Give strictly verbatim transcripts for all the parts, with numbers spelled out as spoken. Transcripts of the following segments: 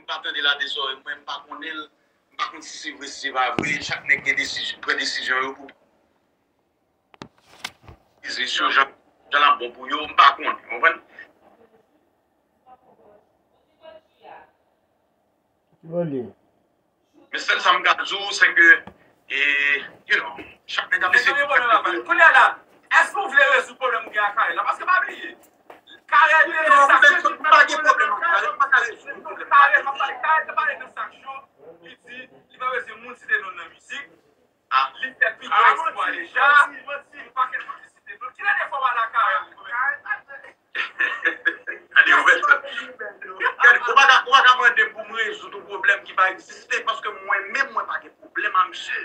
pa tande la dezòrè mwen, m pa konnen l, m pa konn si se vre, si se pa vre, chak nèg gen desizyon, pran desizyon yo pou Izi sou jan, jan l ap bon pou yo, m pa konnen, w konprann? Ki bò l ye? Men sèl sa m ka di w, se ke, e, you know, chak nèg ap eseye. Kounye a la, èske w vle rezoud pwoblèm ou gen ak Carel la? Paske pa bliye, Carel te sa se ki pa gen pwoblèm ak Carel, m pa ka rezoud pwoblèm. Carel te pale nan sak cho, li di li pa bezwen moun site non nan mizik. Li fè pi gwo eksplwa deja. Yon pakèt moun ki site non. Kilè de fwa w al ak Carel? Gade, ou pa ka, ou pa ka mande m pou m rezoud yon pwoblèm ki pa egziste, paske mwen menm, mwen pa gen pwoblèm a misye.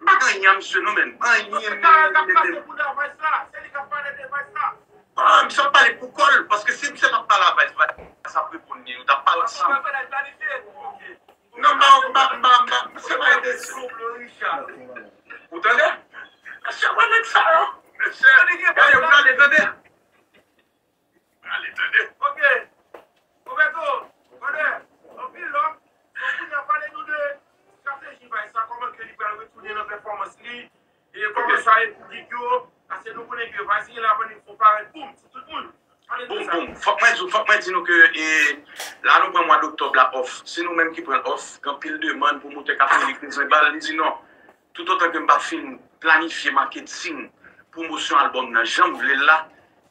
M pa gen anyen a misye non, menn. Anyen menm. Carel k ap pase pou nan Vice la. Se li k ap pale de Vice la. Ah, misye ap pale pou kò l, paske si misye t ap pale a Vice, Vice ap reponn li, yo t ap pale ansanm. Non, m pa, m pa, m pa, m pa, se pa ede sou. Ou tande? Mesye, wè nèg sa yo. Mesye, gade, yo prale, tande. Prale, tande. Ok. Roberto, brother, anpil love. Bon, kounye a pale nou de estrateji Vice la, kòman ke li pral retounen nan pèfòmans li, e kòman sa ye pou lig yo, paske nou konnen ke Vice gen la, pandan fò parèt, boum, ti tout moun. Boum, boum. Fòk mwen di, fòk mwen di nou ke e, la nou pran mwa doktòb la off. Se nou menm ki pran l off. Gen anpil demann, pwomotè k ap rele k bezwen ba l, li di non. Toutotan ke m pa fin planifye maketing pwomosyon albòm nan jan m vle l la,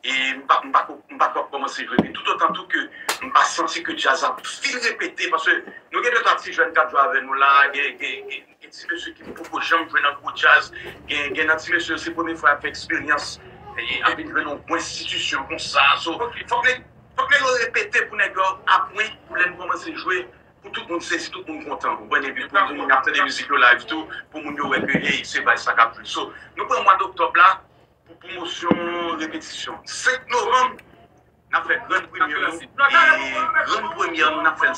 e m pa, m pa ko, m pa ko ap kòmanse jwe. Men toutotan tou ke m pa santi ke djaz ap fin repete, paske nou gen de twa ti jèn k ap jwe avè nou la, gen, gen, gen, gen ti mesye ki poko janm jwe nan gwo djaz, gen, gen nan ti mesye yo se premye fwa y ap fè eksperyans, e ap vin jwe nan yon gwo enstitisyon konsa. So, fòk nèg, fòk nèg yo repete pou nèg yo aprann pou lè n kòmanse jwe, pou tout moun sezi, tout moun kontan. Ou konprann? Epi pou moun ap tande mizik yo live tou, pou moun yo wè ke, hey, se Vice la k ap jwe. So, nou pran mwa doktòb la pou pwomosyon, repetisyon. Senk novanm, n ap fè grann premyè nou, e grann premyè nou, n ap fè l.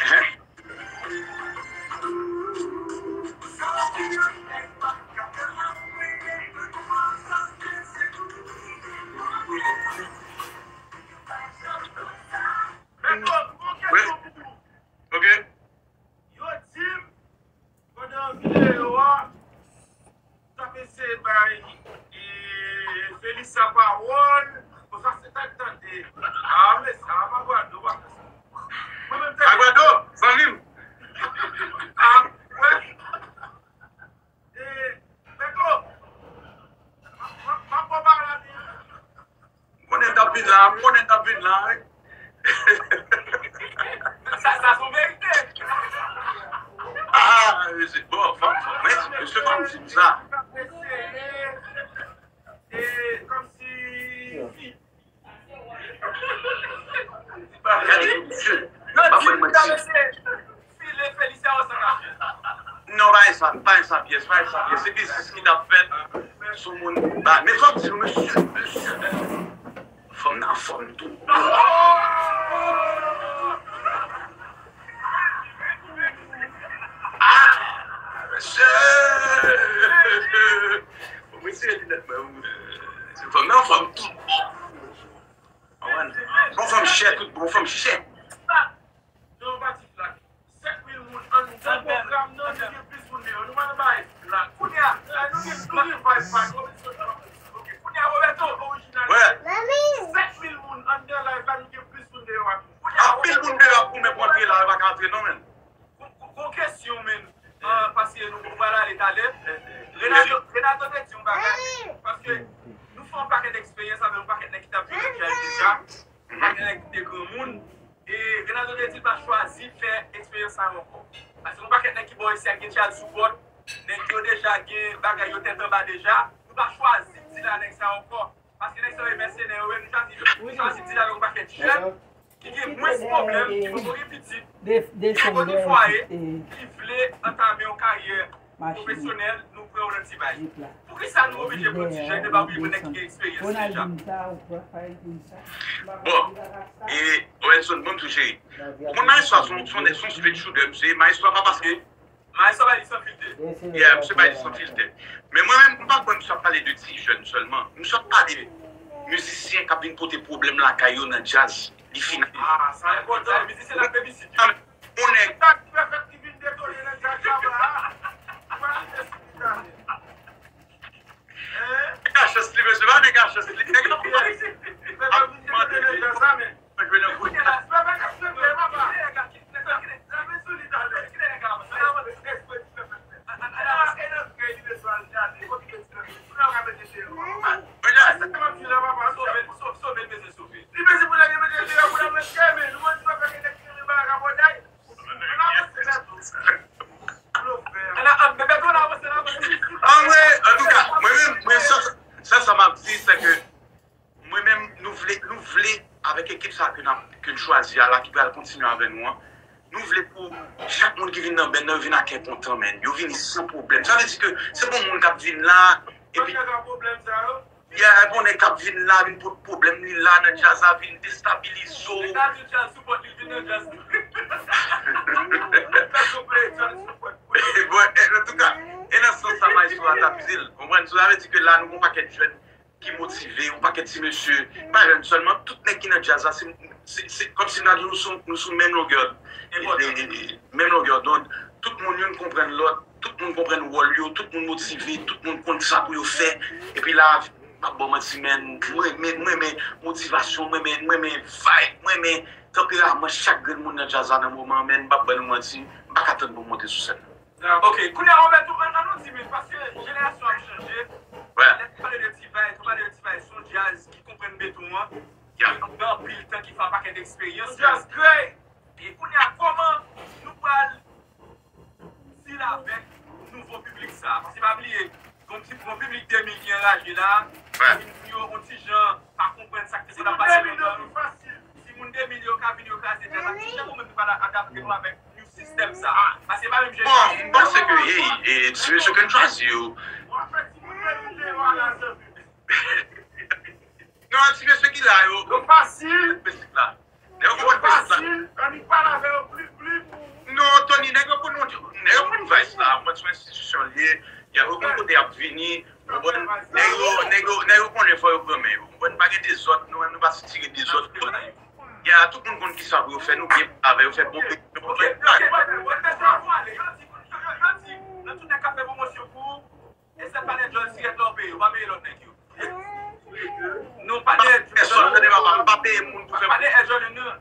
Enhen. Beto, m gon kesyon pou ou. Ok. Yo di m, pandan videyo a, m t ap eseye bay e, Felisa pawòl. Bon, sa se ta k tande. A, men sa, Magwado pa fè sa. Mwen menm, tande. Magwado, zanmi m. A, wè. E, Beto, m ap, m ap, m ap ba w pawòl la byen. M konnen l t ap vin la, m konnen l t ap vin la, wi. Sa, sa se yon verite. Ah, mesye, bon, fòk, fòk mwen di, mesye, fòk m di m sa. E, kòmsi, gade, mesye, pa fè m manti. Non, pa gen sa, pa gen sa pyès, pa gen sa pyès. Se biznis ki t ap fèt sou moun. Ba, men fò m di nou, mesye, mesye. Fanm nan anfòm tou. Ah, mesye. Fò m retire linèt mwen. Fanm nan anfòm tout bon. Bon, fanm chè tout bon, fanm chè. Nan yon pati flak. Sèt mil moun anndan pwogram nan, nou gen plis moun deyò. Nou pa nan bagay flak. Kounye a, la, nou gen, nou gen vibe pa nou. Ok, kounye a, Roberto, orijinal. Wè. Sèt mil moun anndan live la, nou gen plis moun deyò ak nou. Kounye a, anpil moun deyò ak ou, men pou antre la, yo pa ka antre non, menn. Gon, gon, gon kesyon, menn. Ah, paske nou, nou pral ale talè. Renato, Renato te di yon bagay, paske nou fè yon pakèt eksperyans avèk yon pakèt nèg ki t ap jwe nan djaz deja, yon pakèt nèg ki te granmoun. E Renato te di l pa chwazi fè eksperyans sa yo ankò. Paske yon pakèt nèg ki bò isi a gen djaz sou kòd, nèg yo deja gen bagay yo tèt anba deja, nou pa chwazi di la nèg sa yo ankò. Paske nèg sa yo e mèsenè, yo menm chwazi, chwazi di la avèk yon pakèt jèn ki gen mwens pwoblèm, ki poko gen pitit, ki gen poko gen fwaye, ki vle antame yon karyè pwofesyonèl, nou pran yo nan ti bay. Poukisa nou oblije pran ti jèn, nou pa oblije pran nèg ki gen eksperyans deja? Bon, e Welson, bon, tou cheri. Ou konn Maestro se yon, se yon, se yon straight shooter, misye. Maestro pa paske Maestro bay li san filtè. Yeah, misye bay li san filtè. Men mwen menm, m pa kwè misye ap pale de ti jèn sèlman. Misye ap pale mizisyen k ap vin pote pwoblèm lakay yo nan djaz. Li fini. Ah, sa enpòtan. ke n chwazi a la, ki pral kontinye avè nou an, nou vle pou chak moun ki vin nan band nan, yo vin a kè kontan, man. Yo vini san pwoblèm. Sa vle di ke se bon moun k ap vin la, epi y a bon nèg k ap vin la, vin pot pwoblèm li la nan djaz la, vin destabilize w. Bon, e, antouka, e nan sans sa Maestro a t ap di l, konprann? Sa vle di ke la, nou gon pakèt jèn ki motive, yon pakèt ti mesye, pa jèn sèlman, tout nèg ki nan djaz la, se, se, se kòmsi n ta di nou sou, nou sou menm longè, e, e, e, menm longè dond. Tout moun youn konprann lòt, tout moun konprann wòl yo, tout moun motive, tout moun konn sa pou yo fè. Epi la, m p ap ba w manti, man, mwen renmen, mwen renmen motivasyon, mwen renmen, mwen renmen vibe, mwen renmen tanperaman chak grenn moun nan djaz la nan moman an, man, m p ap ba nou manti, m pa ka tann pou m monte sou sèn nan. Ah, ok. Kounye a, Roberto, an, an nou di, men, paske jenerasyon ap chanje. Lè nou pale de T-Vice, nou pale de T-Vice, se yon djaz ki konprann beton an. Ki gen anpil tan, ki fè yon pakèt eksperyans. Yon djaz grey. E kounye a, kòman nou pral deal avèk nouvo piblik sa a? Paske pa bliye, gon ti, gon piblik de mil ki anraje la. Yo, yon ti jan pa konprann sa k te konn ap pase lontan. Timoun de mil yo ka vin, yo kraze djaz la. Kijan nou menm nou pral adapte nou avèk sistèm sa a? Paske se pa menm jenerasyon. Bon, m panse ke, hey, e, ti mesye ke n chwazi yo. Non, ti mesye ki la yo. Yo fasil. Mesye la. Nèg yo konprann Vice la. Annik pale avè yo plis, plis. Non, Tony, nèg yo konn, nèg yo konn Vice la. Mwen se yon enstitisyon l ye. Y a yo konn kote y ap vini. Konprann? Nèg yo, nèg yo, nèg yo konnen fò yo pran men yo. Konprann? Pa gen dezòd, nou menm nou pa sitire dezòd. Y a tout moun konn kisa pou yo fè, nou byen avè yo, fè bon peyi, fè bon peyi. Nan tout nèg k ap fè pwomosyon pou ou, e sèl pa nèg Jòl Sirèt la w peye, ou pa peye lòt nèg yo. Non, pa de pèsòn, tande papa, m pa peye moun pou fè. Pa de Air Jordan, non.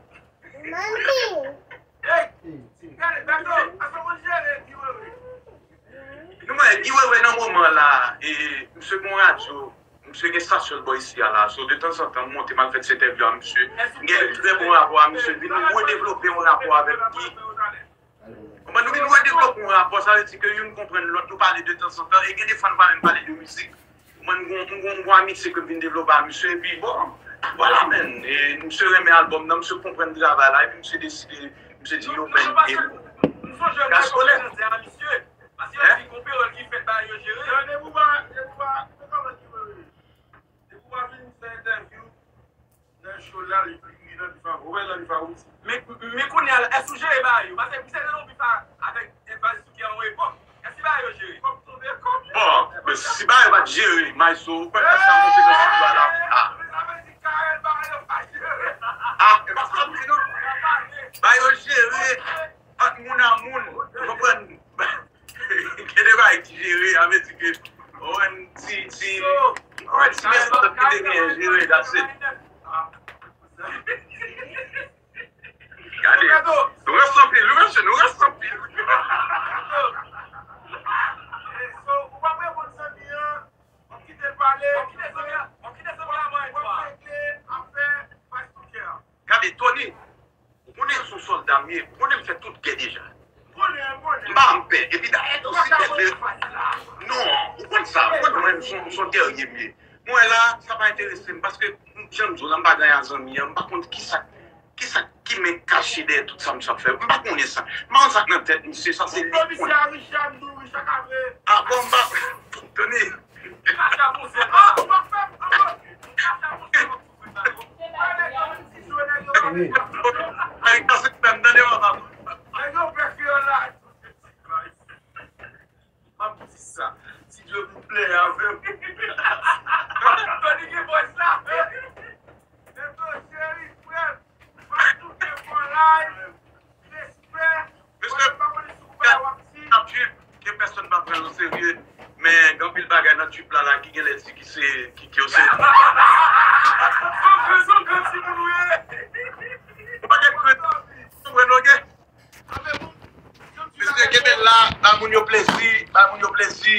Manmi. Hey, gade, Beto, aso moun jere Guy Wewe. Nou wè, Guy Wewe nan moman la, e, misye gon radyo, misye gen estasyon l bò isi a la. So, detanzantan, m monte, m al fè ti entèvyou a misye. M gen trè bon rapò a misye, vin redevlope yon rapò avèk Guy. Konprann? Nou vin redevlope yon rapò, sa vle di ke youn konprann lòt, nou pale detanzantan, e gen de fwa nou pa menm pale de mizik. Mwen, m gon, m gon, m gon amitye ke m vin devlope a misye, epi bon, vwala, man. E misye renmen albòm nan, misye konprann travay la, epi misye deside, misye di, yo, man, e gaspole. Paske yo di gon pawòl ki fèt ba yo jere. Depi w pa, depi w pa, depi w pa vin fè entèvyou nan show la, li, li, li nan bif avè w, ou wè nan bif avè w osi. Men, men kounye a la, èske w jere bagay yo? Paske misye te nan bif avèk Vice Touker a yon epòk. Èske bagay yo jere? Bon, men si bagay yo pa t jere, Maestro, ou kwè Vice ta monte nan sitwa la? Ah. Ah, e pa sa m di non. Bagay yo jere ant moun a moun. Ou konprann? Gen de bagay ki jere, sa vle di ke, ou konprann, ti, ti, ou konprann, ti mezantant ki te genyen jere, that's it. Gade, nou rès anpil, nou rès, nou rès anpil. So, ou pa reponn zanmi an, w ap kite l pale, w ap kite zanmi an, w ap kite zanmi an, w ap regle afè Vice Touker. Gade, Tony, ou konnen se yon sòlda m ye, ou konnen m fè tout gè deja. M pa janm pè. Epi dayè tou, si tèt li. Non, ou konn sa, ou konn mwen, m se yon, m se yon gèrye m ye. Mwen la, sa pa enterese m, paske, jan m di w la, m pa gen zanmi an, m pa konn kisa, kisa ki men kache dèyè tout sa misye ap fè. M pa konnen sa. M pa konn sa k nan tèt misye, sa se li k konnen. Ah bon, m pa, Tony. Ay, kase fè m tande, papa. M ap di sa. Si Dye vle avè m. Tony gen vòs la. Beto cheri, frè m. Mwen touche fò live. Respè. Mesye, nan trip, gen pèsonn pa pran yo serye, men gen anpil bagay nan trip la, la ki genlè di ki se, ki, ki yo se. Son gran, son gran timoun ou ye. Ou pa gen kredi. Ou konprann, oke? Mesye, kenbe la, ba moun yo plezi, ba moun yo plezi.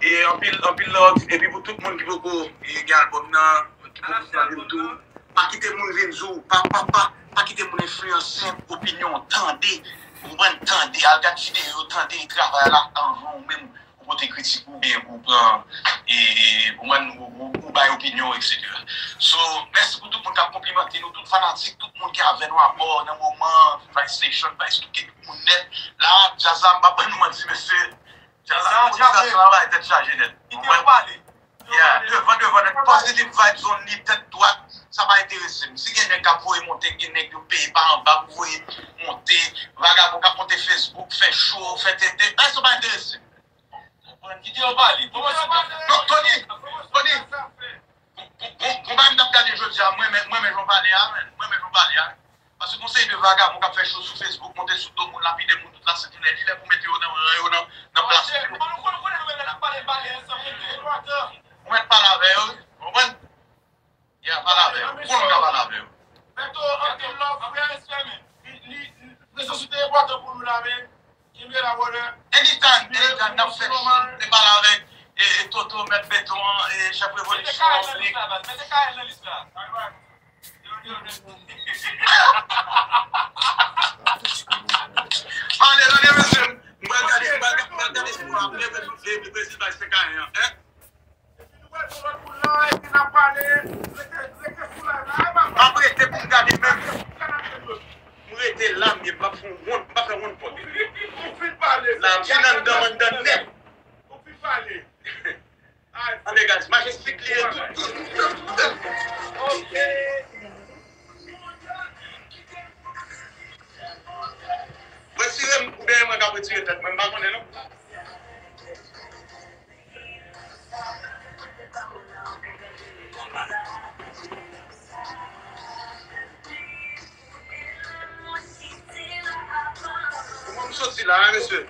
E anpil, anpil love. Epi pou tout moun ki poko, e, gen albòm nan, ki poko tande l tou, pa kite moun vin di w, pa, pa, pa, pa kite moun enfliyanse opinyon w, tande, ou konprann, tande, al gad videyo, tande travay la anvan ou menm, ou pote kritik oubyen ou pran, e, ou, ou, ou bay opinyon, etsetera. So, mèsi pou tout moun k ap konplimante nou, tout fanatik, tout moun ki avè nou abò nan moman, Vice Nation, Vice Touke, tout moun nèt. La, djaz la, m pa ban nou manti, mesye. Djaz la, sa travay tèt chaje nèt. Kite yo pale. Yeah, devan, devan nèt. Positive vibes only, tèt dwat, sa pa enterese m. Si gen nèg k ap voye monte, gen nèg yo peye pa anba pou voye monte, vagabon k ap monte Facebook, fè show, fè tenten, sa pa enterese m. Konprann, kite yo pale. Kòmanse pa fè. Non, Tony, Tony, gon, gon, gon, gon bagay m t ap gade jodi a, mwen renmen, mwen renmen jan w pale a, menn. Mwen renmen jan w pale a. Paske gon seri de vagabon k ap fè show sou Facebook, monte sou do moun, lapide moun, tout la sent enèji, lè pou mete yo nan ran yo, nan, nan plas yo. Ou mèt pale avè yo, wi. Ou konprann? Ya, pale avè yo. Ou konnen w ka pale avè yo. Beto, anpil love, frè. Li, li, rezo sosyo te enpòtan pou nou la, men. Kenbe la, brother. Anytime, anytime, n ap fè show, te pale avèk, e, e, Toto, Mèt Beton an, e, Chèf Revolisyon an. Mete K L nan lis la, baz. Mete K L nan lis la. Pale, tande, mesye. Mwen gade, mwen gade, mwen gade si mwen ap leve sou Brezil bay senk a en an, en. Epi nou pral fè lòt boul la, epi n ap pale, rete, rete sou live la, e papa. M ap rete pou m gade menm. M rete la, m ye, m p ap fè yon wont, m p ap fè wont pòt. Ou fin pale. Lavi anndan m anndan nèt. Ou fin pale. Tande, guys, Majestic li ye, tout, tout, tout, tout. Ok. Retire m, oubyen mwen k ap retire tèt mwen, m pa konnen non. Kòman m soti la, hein, mesye?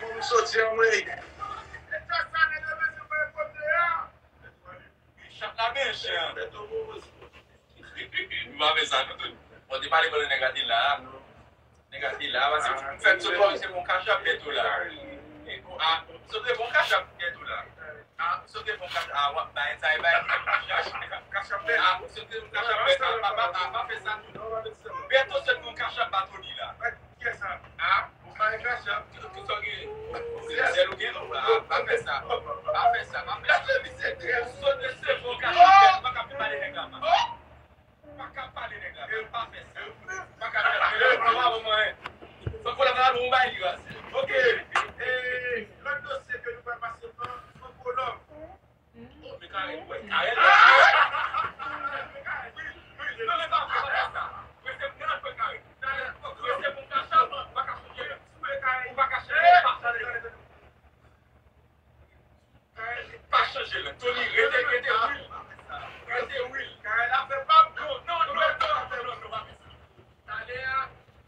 Kòman m soti an, mwen? Chat la men chen an. Nou pa fè sa, nou tout. Bon, te pale pandan nèg la te la. Nèg la te la, paske m fèk sot wè se bon kachap Beto la. E bon, a, sot bon kachap Beto la. A, sot bon kachap, a, w ap bay sa, e bay kachap Beto. A, sot bon kachap Beto, a, pa, pa, pa, pa fè sa tou. Beto sot bon kachap ba Tony la. Kiyès sa? A, ou pa gen kachap. Ki, ki sa w gen? Zèl ou gen non? A, pa fè sa. Pa fè sa, pa fè sa. Ou sot de se bon kachap Beto, pa ka pale nèg la. Pa ka pale nèg la, pa fè sa. Pa ka pale, pa fè sa. Fòk ou la ba nou bay li rase. Ok. E, lòt dosye ke nou pral pase pran, fòk ou lòm. Oh, men Karèl, wè, Karèl. Men Karèl, wi, wi, non, men pa fè sa. Rete nan pran Karèl. Rete pou kachap, pa ka chanje. Ou pa ka chanje, pa chanje. Pa chanje lè. Tony, rete, rete, wi. Rete, wi. Karèl ap fè pap. Non, non, non, non, non, non, non, pa fè sa. Talè a,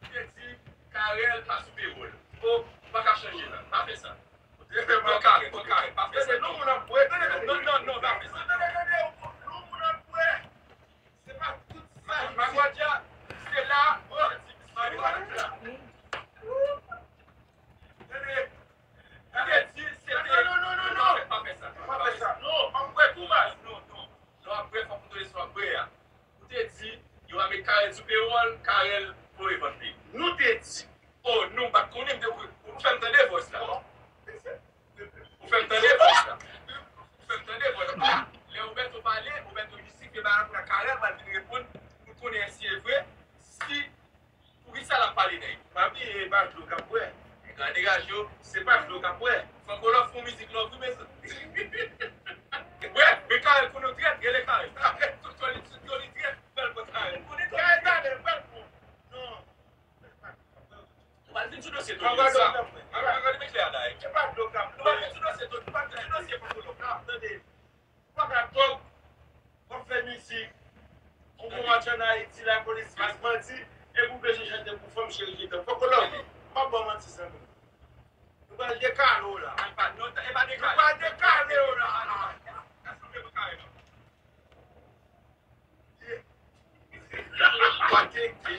ou te di Karèl pa sou pewòl. O, ou pa ka chanje la. Pa fè sa. Pran Karèl, pran Karèl, pa fè sa. Non, non, non, pa fè sa. Se pa tout sa. Magwadya, se la, Magwadya. Tande, ou te di se te. Non, non, non, non, non. Pa fè sa. Pa fè sa. Non, pa fè tou baz. Non, non. Lè w ap bwè, fòk ou tande sa w ap bwè a. Ou te di, yo va met Karèl sou pewòl, Karèl voye vann peyi. Nou te di. O, nou pa t konnen, m te, ou fè m tande vòs la. Ou fè m tande vòs la. Ou fè m tande vòs la. Lè Roberto pale, Roberto mistik, men ba la pou la Karèl pral vin reponn, pou konnen si e vre, si, poukisa l ap pale nèg. Pa bliye, e pa dlo k ap bwè. Nèg la degaje w, se pa dlo k ap bwè. Fòk ou lòf pou mizik lòf wi, mezanmi. Wè, men Karèl konnen w trèt, rele Karèl. Tout Tony, tout Tony trèt, bèl pran Karèl. Konnen Tony trèt. Karèl talè, bèl pran. Non. Nou pral vin sou dosye Tony sa. Gade, gade, men klè a la. Se pa dlo k ap bwè. Nou pral vin sou dosye Tony, nou pral vin sou dosye Fòk ou lòf la. Tande. Ou pa ka tòg, w ap fè mizik, ou bon match ann Ayiti, lapolis, mas bandi, epi w bezwen chante pou fanm cheri ki tann. Fòk ou lòv li. M ap ba w manti, zanmi. Nou pral dekale w la. Al pa, non, e pa dekale. Nou pral dekale w la. Al pa, al pa. Èske w vle pou kare non? Pateke.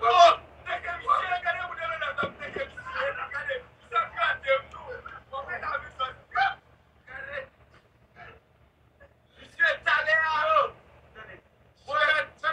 Oh, teke misye, gade moun nan lè tap teke misye, gade, misye ap gade m tou. Bon, men la vi sòti. Gade. Misye talè a. Yo. Tande. Bon, gade, sa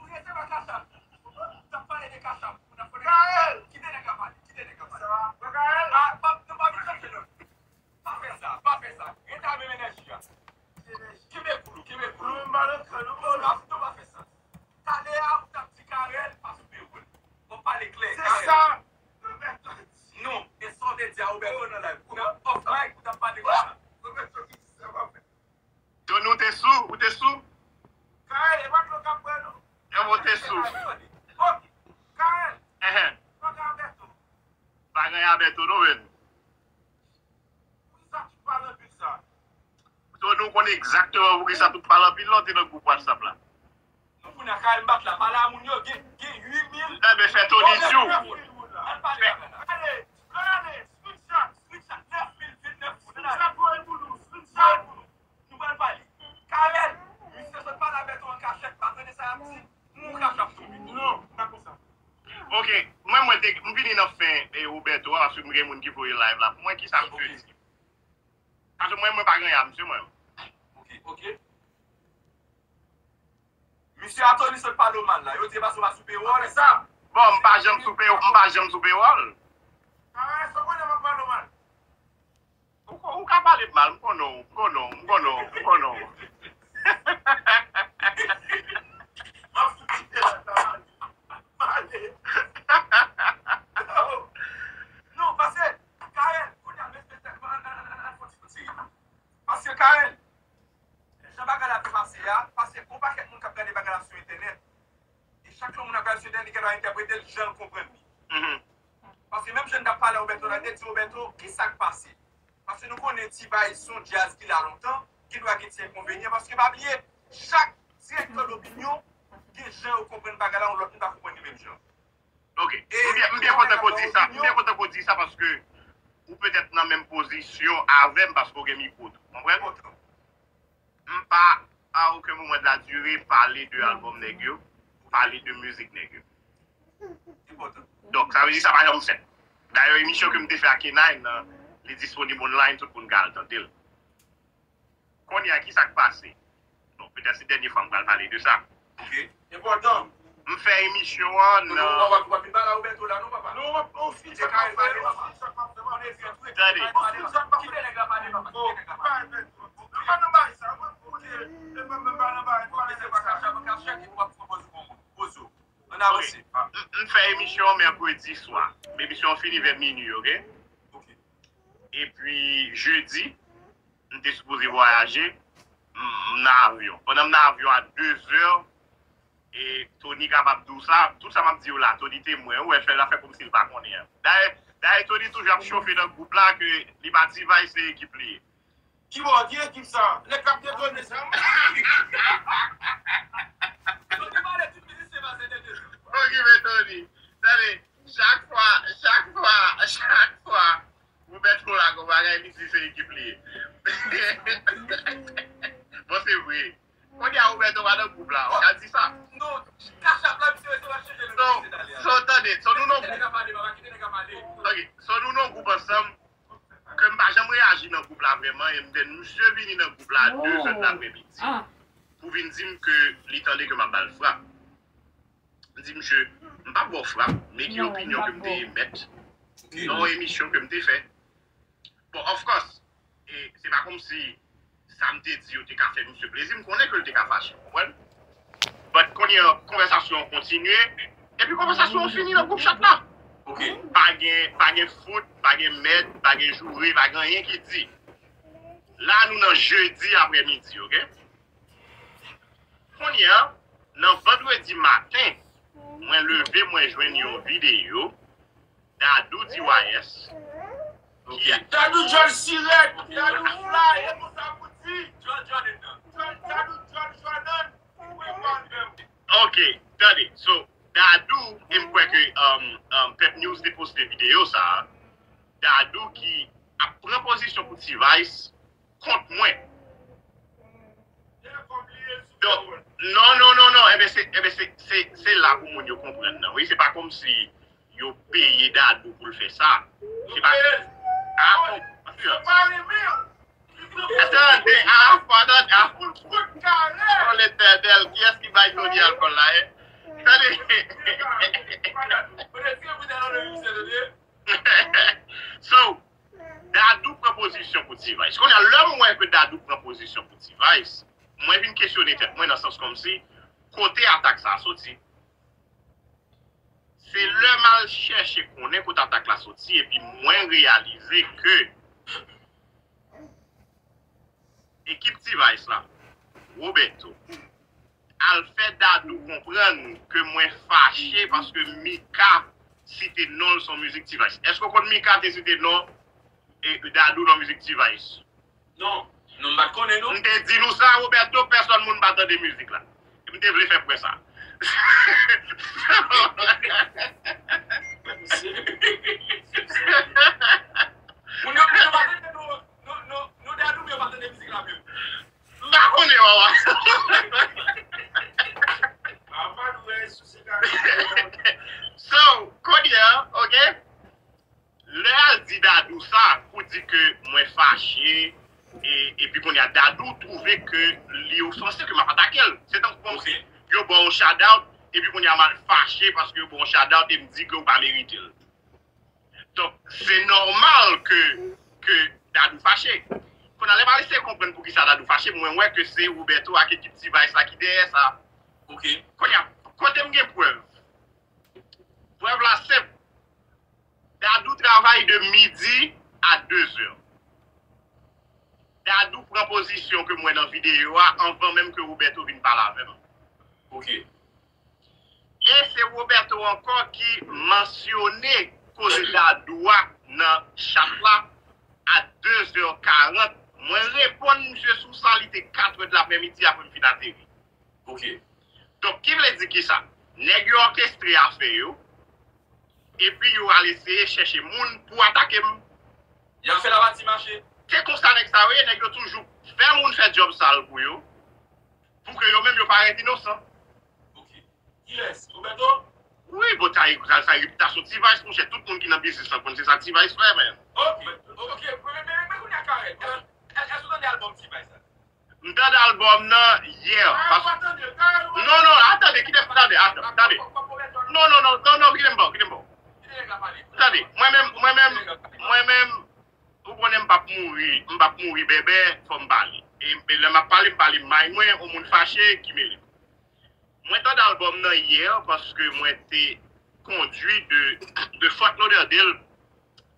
Ou rete nan kachap. T ap pale de kachap. Ou t ap konnen. Kael! Kite nèg la pale. Kite nèg la pale. Sa va? Kael! Ah, pa, nou pa vin chanje non. Pa fè sa. Pa fè sa. Rete ak menm enèji a. Kenbe koul ou. Kenbe koul ou. Nou pa nan kran nou. Nou pa, nou pa fè sa. Talè a, ou t ap di Kael pa sou peyol. Bon, pale klè. Se Kael. Sa. Non, e sa w te di a Roberto nan live. Ou nan off mic, ou t ap pale konsa. Roberto ki di sa w ap fè. Tony, ou te sou? Ou te sou? Kael, e pa dlo k ap bwè non. Yo, ou te sou? Ok. Kael. Enhen. Bagay Alberto. Bagay Alberto, non, men. Poukisa tout pale anpil sa? Tony, ou konnen egzakteman poukisa tout pale anpil la, ou te nan gwoup WhatsApp la. Non, kounye a Kael m bat la, pale a moun yo, gen, gen uit mil. Enben, fè Tony di w. Ann pale bagay la. Ale, ale, screenshot, screenshot, nèf mil, vennèf moun. Screenshot voye pou nou, screenshot pou nou. Nou pral pale. Kael, misye sot pale avèk ou an kachèt, pa tande sa y ap di, moun kach ap tonbe. Non, pa konsa. Ok, mwen, mwen te, m vini nan fen e Roberto a, paske m gen moun ki voye live la pou mwen, kisa m te di? Paske mwen, mwen pa gen yam, se mwen. Ok, ok. Misye Atoni sot pale w mal la. Yo di e paske w pa sou pewòl. Sa. Bon, m pa janm sou pewòl, m pa janm sou pewòl. Ah, sa w konnen m ap pale w mal. Ou, ko- ou ka pale m mal, m konnen w, m konnen w, m konnen w, m konnen w. M ap fout kite la, sa va. M ale. Non, paske, Kael, kounye a, men, men, men, an, an, an, an, an, fon ti, fon ti. Paske, Kael, jan bagay la te pase a, paske gon pakèt moun k ap gade bagay la sou entènèt. E chak lè moun ap gade sou entènèt, li gen dwa entèprete l jan l konprann li. Mhm. Paske menm jan n t ap pale a Roberto la, n te di Roberto, ki sa k pase? Paske nou konnen T-Vice se yon djaz ki la lontan, gen dwa gen ti enkonvenyan, paske pa bliye, chak direktè dopinyon gen jan yo konprann bagay la, yon lòt moun pa konprann li menm jan. Ok. M byen, m byen kontan ke w di sa. M byen kontan ke w di sa paske ou petèt nan menm pozisyon avè m paske w gen mikwo tou. Konprann? M pa, a okenn moman de la dire, pale de albòm nèg yo, pale de mizik nèg yo. Donk, sa vle di sa pa janm fèt. Dayè, emisyon ke m te fè ak Kenay nan, li disponib online, tout moun ka al tande l. Kounye a, ki sa k pase? Bon, petèt se dènye fwa m pral pale de sa. Ok. Enpòtan. M fè emisyon an nan. Non, w ap, w ap vin pale a Roberto la, non, papa. Non, w ap, w ap fin sa k ap fè, w ap fin sa k ap fè, w ap fin sa k ap fè. Tande. W ap fin sa k ap fè. Kite nèg la pale, papa. Kite nèg la pale. Nou pa nan bagay sa, w ap koute. E pa, pa, pa nan bagay, pa nan bagay sa. Kachèt, kachèt, epi w ap pran pòz ou pou moun. Pòz ou. N avanse. M, m fè emisyon an mèkredi swa. Emisyon an fini vè minui, oke? Epi, jedi, m te sipoze vwayaje, m, m nan avyon. Pandan m nan avyon a de zè, e Tony kapab di w sa, tout sa m ap di w la, Tony temwen, ou wè, fè l ap fè kòmsi l pa konnen an. Dayè, dayè, Tony toujou ap chofe nan gwoup la ke li pa T-Vice, se ekip li ye. Ki bò, ki ekip sa? Nèg k ap detone sa. Tony pale tout mizisyen pa se de de. Okipe Tony. Tande, chak fwa, chak fwa, chak fwa, Roberto la gon bagay, li di se ekip li ye. Bon, se vre. Kounye a Roberto pa nan gwoup la, ou ka di sa. Non, kachap la, misye resevwa chanje nan So, misye dale a. So, tande, so nou nan Kite nèg gwoup. A pale, papa, kite nèg a pale. Ok, so nou nan gwoup ansanm, ke m pa janm reyaji nan gwoup la vrèman, e m te misye vini nan gwoup la a de zè de lapremidi pou vin di m ke li tande ke m ap ba l frap. M di misye, m p ap ba w frap, men ki opinyon ke m te emèt nan yon emisyon ke m te fè. Bon, of course, e se pa kòmsi sa m te di yo te ka fè misye plezi, m konnen ke l te ka fache, w konprann? But kounye a, konvèsasyon an kontinye, epi konvèsasyon an fini nan gwoup chat la. Ok. Pa gen, pa gen fout, pa gen mèd, pa gen joure, pa gen anyen ki di. La, nou nan jedi aprèmidi, ok? Kounye a, nan vandredi maten, mwen leve, mwen jwenn yon videyo Dadou D Y S. Ok. Dadou Djòl Sirèt, Dadou Fly, e konsa pou di. Djòl, Djòl, Djòl, Dadou Djòl Jordan, ou e pa menm. Ok, tande. So, Dadou, e m kwè ke um, um, Pep News te poste videyo sa a. Dadou ki ap pran pozisyon pou T-Vice kont mwen. Donk, non, non, non, non, enben se, enben se, se, se la pou moun yo konprann nan, wi, se pa kòmsi yo peye Dadou pou l fè sa. Se pa, ah, bon, anfin. Tande, ah, pandan, ah, oh, Letènèl, kiyès ki bay Tony alkòl la, eh? Tande. So, Dadou pran pozisyon pou T-Vice. Kounye a, lè m wè ke Dadou pran pozisyon pou T-Vice, mwen vin kesyone tèt mwen nan sans kòmsi, kote atak sa a soti? Se lè m al chèche konnen kote atak la soti, epi mwen reyalize ke ekip T-Vice la, Roberto, al fè Dadou konprann ke mwen fache paske Mika site non l sou mizik T-Vice. Èske w konn Mika te site non e, Dadou nan mizik T-Vice? Non, non, m pa t konnen, non. M te di nou sa, Roberto, pèsòn moun pa tande mizik la. M te vle fè pwen sa. Moun yo, yo pa tande nou, nou, nou, nou Dadou, men yo pa tande mizik la menm. M pa konnen, wawa. Papa nou wè sou se kare. So, kounye a, ok? Lè al di Dadou sa pou di ke mwen fache, e, epi kounye a Dadou twouve ke li ofanse ke m ap atake l. Se tankou kòmsi yo ba w yon shout out, epi kounye a m al fache paske yo ba w yon shout out e m di ke w pa merite l. Donk, se nòmal ke, ke Dadou fache. Kounye a lè m al eseye konprann poukisa Dadou fache, mwen wè ke se Roberto ak ekip T-Vice la ki dèyè sa. Ok. Kounye a, kote m gen prèv? Prèv la senp. Dadou travay de midi a de zè. Dadou pran pozisyon ke m wè nan videyo a anvan menm ke Roberto vin pale avè m. Ok. E se Roberto ankò ki mansyone koze Dadou a nan chat la a de zè karant. Mwen reponn misye sou sa, li te kat è de laprèmidi apre m fin ateri. Ok. Donk, ki vle di kisa? Nèg yo òkestre afè yo, epi yo al eseye chèche moun pou atake m. Y ap fè lapati mache. Se konsa nèg sa yo ye, nèg yo toujou fè moun fè djòb sal pou yo, pou ke yo menm yo parèt inosan. Ok. Kilès? Roberto? Wi, bon, sa, sa, sa repitasyon T-Vice, monchè, tout moun ki nan biznis lan konn se sa T-Vice fè, men. Ok, ok, men, men, men, men kounye a Karèl, èske, èske ou tande albòm T-Vice la? M tande albòm nan yè. Ah, ou pa tande l, Karèl, ou pa tande l. Non, non, a, tande, kite m tande, a, tande. Non, non, non, non, non, kite m ba w, kite m ba w. Kite nèg la pale. Tande, mwen menm, mwen menm, mwen menm, ou konnen m p ap mouri, m p ap mouri bèbè, fò m pale. E, e lè m ap pale, m pale may mwen, yon moun fache ki mele m. Mwen Tande albòm nan yè paske mwen te kondui de, de Fort Lauderdale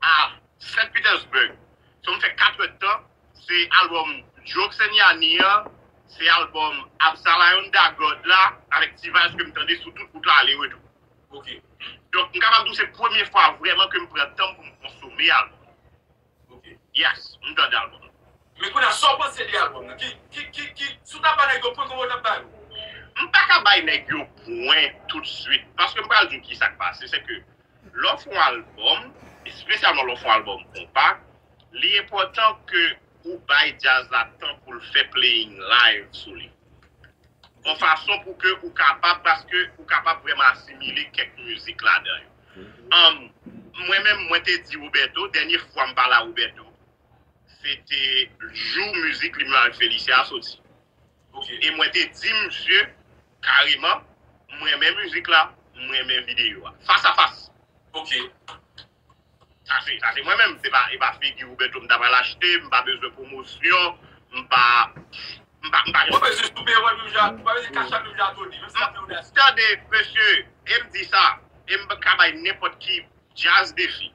a Saint Petersburg. So, m fè kat èdtan. Se albòm Jokes and Yanni an, se albòm Absalayon Da God la, avèk T-Vice ke m tande sou tout wout la, ale retou. Ok. Donk, m kapab di w se premye fwa vrèman ke m pran tan pou m konsome albòm. Ok. Yes, m tande albòm. Men kounye a, sa w panse de albòm nan? Ki, ki, ki, ki, si w ta ba nèg yo pwen, kòman w t ap ba yo? M pa ka bay nèg yo pwen toutswit, paske m pral di w ki sa k pase, se ke lè w fè yon albòm, espesyalman lè w fè yon albòm konpa, li enpòtan ke ou bay djaz la tan pou l fè playing live sou li. Yon fason pou ke ou kapab, paske ou kapab vrèman asimile kèk mizik ladan yo. Um, mwen menm, mwen te di Roberto, dènye fwa m pale a Roberto, se te jou mizik li menm avèk Felicia a soti. Ok. E mwen te di misye kareman, m renmen mizik la, m renmen videyo a. Fas a fas. Ok. Sa se, sa se mwen menm, se pa, e pa figi Roberto m ta pral achte, m pa bezwen pwomosyon, m pa, m pa, m pa... Ou pa bezwen sou peyòl menm jan, ou pa bezwen kachap menm jan a Tony, menm si l ap fè yon dasi. Tande, mesye, e m di sa, e m ka bay nenpòt ki djaz defi.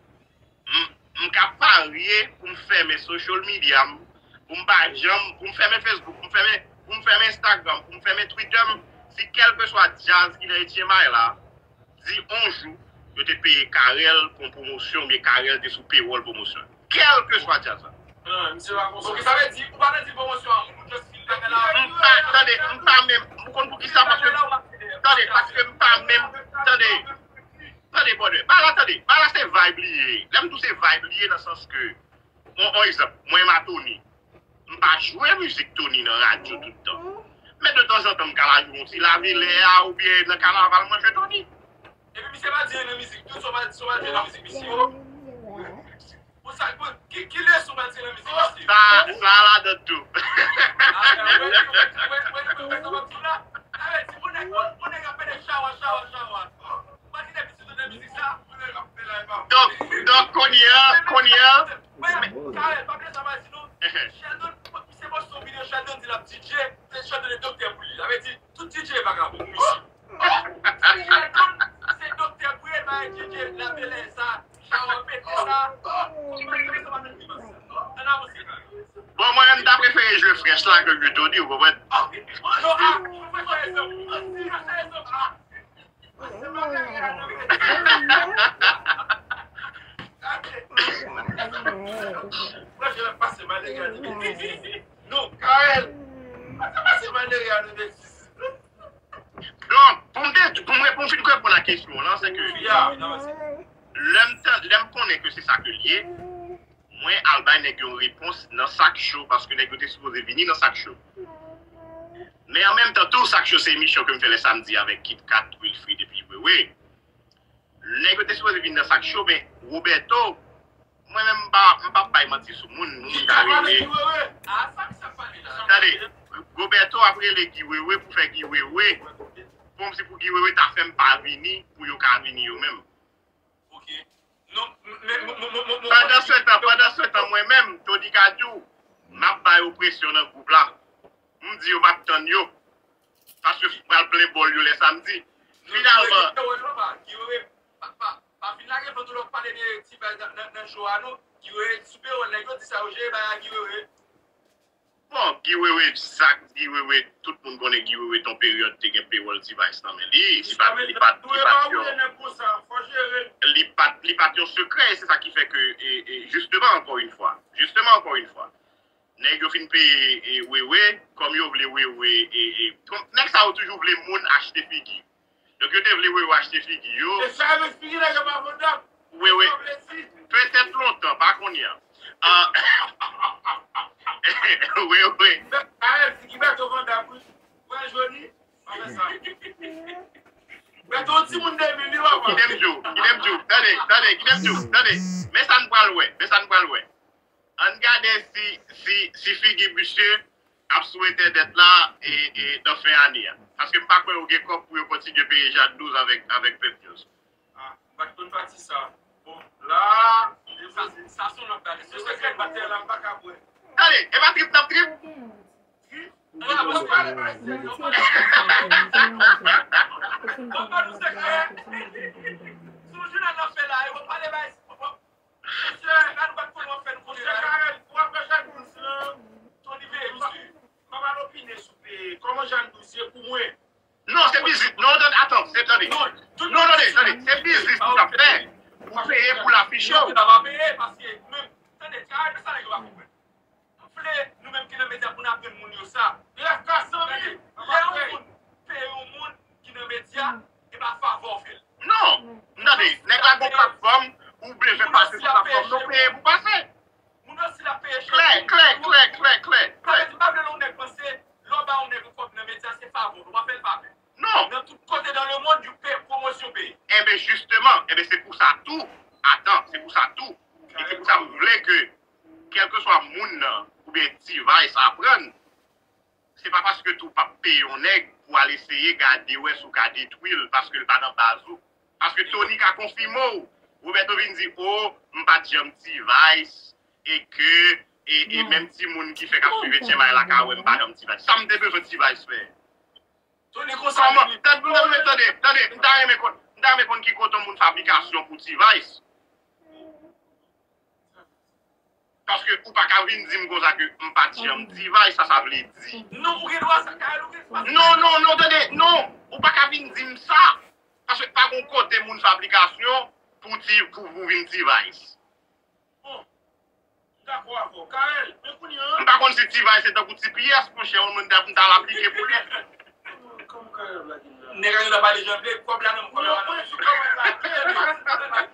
M, m ka parye pou m fèmen social media m, pou m pa janm, pou m fèmen Facebook, pou m fèmen, pou m fèmen Instagram, pou m fèmen Twitter m, si kèlkeswa djaz ki nan H M I la, di yon jou, yo te peye Carel pou yon pwomosyon, oubyen Carel te sou pewòl pwomosyon. Kèlkeswa djaz la. Ah, misye pa konsa. Ok, sa vle di, ou pa nan di pwomosyon a moun, ou just fin fè la. M pa, tande, m pa menm, ou konn poukisa, paske, tande, paske m pa menm, tande, tande, brother, ba la, tande, ba la se vibe li ye. Lè m di w se vibe li ye, nan sans ke, yon, yon egzanp, mwen m a Tony. M pa jwe mizik Tony nan radyo tout tan. Men de tanzantan, m ka al jwe yon ti Lavilè a oubyen nan kanaval, mwen jwe Tony. Epi misye pa di anyen nan mizik tou, sa w pa, sa w pa di anyen nan mizik misye yo. Pou sa, pou, ki, ki leson w pa di anyen nan mizik misye? Sa, sa ladan tou. Ah, wè, wè, wè, wè, wè, wè, sa w ap di la. Sa vle di, pou nèg, pou, pou nèg ap pede chawa, chawa, chawa. Ou pa di nèg Donk, donk, kounye a, kounye a. Mwen, Carel, pa bliye sa m al di nou. Sheldon, misye poste yon videyo, Sheldon di l ap D J, se Sheldon e doktè pou li. Sa vle di, tout D J vagabon, wi. Sheldon, se doktè pou li, pa D J, la belè sa, chawa pete sa. Ann avanse, Carel. Bon, mwen menm, m ta prefere jwe Fresh la ke jwe Tony, ou konprann? Ok. Non, ah, ou prefere sa. Ah, sa, sa, sa, ah. Non, Carel. Donk, pou m te, pou m, pou m fin reponn a kesyon w lan, se ke lè m tan, lè m konnen ke se sa ke l ye, mwen al bay nèg yo repons nan sa k cho, paske nèg yo te sipoze vini nan sa k cho. Men an menm tan tou, sa k cho se emisyon ke m fè lè samdi avèk Kit Kat, Wilfrid epi Wewe. Nèg yo te sipoze vin nan sa k cho, men Roberto, mwen menm m pa, m p ap bay manti sou moun, moun ka rele. Tande, Roberto ap rele Guy Wewe pou fè Guy Wewe. Kòmsi pou Guy Wewe ta fè m pa vini, pou yo ka vini yo menm. Ok. Non, men, men, men, men, men, men, pandan se tan, pandan se tan, mwen menm, Tony Cadieux, m ap bay opresyon nan gwoup la. M di yo m ap tann yo. Paske m pral plen bòl yo lè samdi. Finalman. Guy Wewe pa, Guy Wewe pa, pa, pa vin lage vant ou lè w pale de T-Vice nan, nan, nan show a, non. Guy Wewe sou pewòl, nèg yo di sa yo jere bay a Guy Wewe. Bon, Guy Wewe, sa, Guy Wewe, tout moun konnen Guy Wewe te yon peryòd te gen pewòl T-Vice nan men li, li pa, li pa, li pa t yon, li pa, li pa t yon sekrè, e se sa ki fè ke, e, e, justement, encore une fois, justement, encore une fois, nèg yo fin peye, e, Wewe, kòm yo vle Wewe, e, e, kòm, nèg sa yo toujou vle moun achte figi. Donk, yo te vle Wewe achte figi yo. E sa, men figi nèg yo pa vendab. Wewe. Petèt lontan, pa kounye a. Ah. Wewe. Arel, figi Beto vendab, wi. Wè, Joni, pa fè sa. Beto, yon timoun de mil, wi, papa. Kite m di w, kite m di w. Tande, tande, kite m di w, tande. Men sa n pral wè, men sa n pral wè. Ann gade si, si, si figi misye ap sou entènèt la e, e nan fen ane a. Paske m pa kwè yo gen kòb pou yo kontinye peye Jad douz avèk, avèk Pep Djòs. Ah, m pa t konn pati sa. Bon, la, sa, sa se yon lòt bagay. Se sekrè batè la, m pa ka kwè. Tande, e pa trip n ap trip? Trip? Ou pale bay sèl yo, pale bay sèl yo. Ou pale bay sèl yo. Sou jounen nan fè la, yo pale bay sèl yo. Mesye, la nou pa t konn w ap fè nou konnen la. Mesye Karèl, w ap fè Jean Douze lan. Tony veye misye. M pa pral opine sou peye. Kòman Jean Douze ye pou mwen? Non, se biznis. Non, tande, atan, se tande. Non, tande, tande. Se biznis pou w ap fè. Ou peye pou l afiche w. Non, ou ta va peye, paske menm, tande, Karèl, men sa nèg yo pa konprann. M vle, nou menm ki nan medya, pou n aprann moun yo sa. Lè yon moun peye yon moun ki nan medya, e pa favè w fè l. Non. Tande, nèg la gon platfòm, ou bezwen pase sou platfòm nan, ou peye pou pase. Moun nan si l ap peye chèk. Klè, klè, klè, klè, klè, klè. Sa vle di, m pa vle lè yon nèg panse, lè w ba yon nèg yon kòb nan medya, se favè w, ou pa fè l favè. Non. Nan tout kote dans le monde, yo peye pwomosyon peyi. Enben, jisteman, enben, se pou sa tou, atan, se pou sa tou. E se pou sa m vle ke, kèlkeswa moun nan, oubyen T-Vice aprann, se pa paske tou w p ap peye yon nèg pou w al eseye gade wè si w ka detwi l, paske l pa nan baz ou. Paske Tony ka konfime w. Roberto vin di, o, m pa t janm T-Vice, e ke, e, e menm timoun ki fèk ap swiv Etyen May la ka wè m pa janm T-Vice. Sa m te bezwen T-Vice fè? Tony konsa. Kòman? Tande, tande, tande, tande, m ta renmen konn, m ta renmen konn ki kote yon moun fabrikasyon pou T-Vice. Paske ou pa ka vin di m konsa ke m pa t janm T-Vice, sa sa vle di? Non, ou gen dwa sa, Karèl, ou gen dwa sa. Non, non, non, tande, non, ou pa ka vin di m sa. Paske pa gon kote moun fabrikasyon pou ti, pou, pou vin T-Vice. Bon, m dakò avè w. Karèl, men kounye a. M pa konn si T-Vice se tankou T P S, monchè, yon moun ta, m ta al aplike pou li. Kòman Karèl ap lage m la? Nèg la yo ta pale jan vle, kòb la nan men, kòb la pa nan men.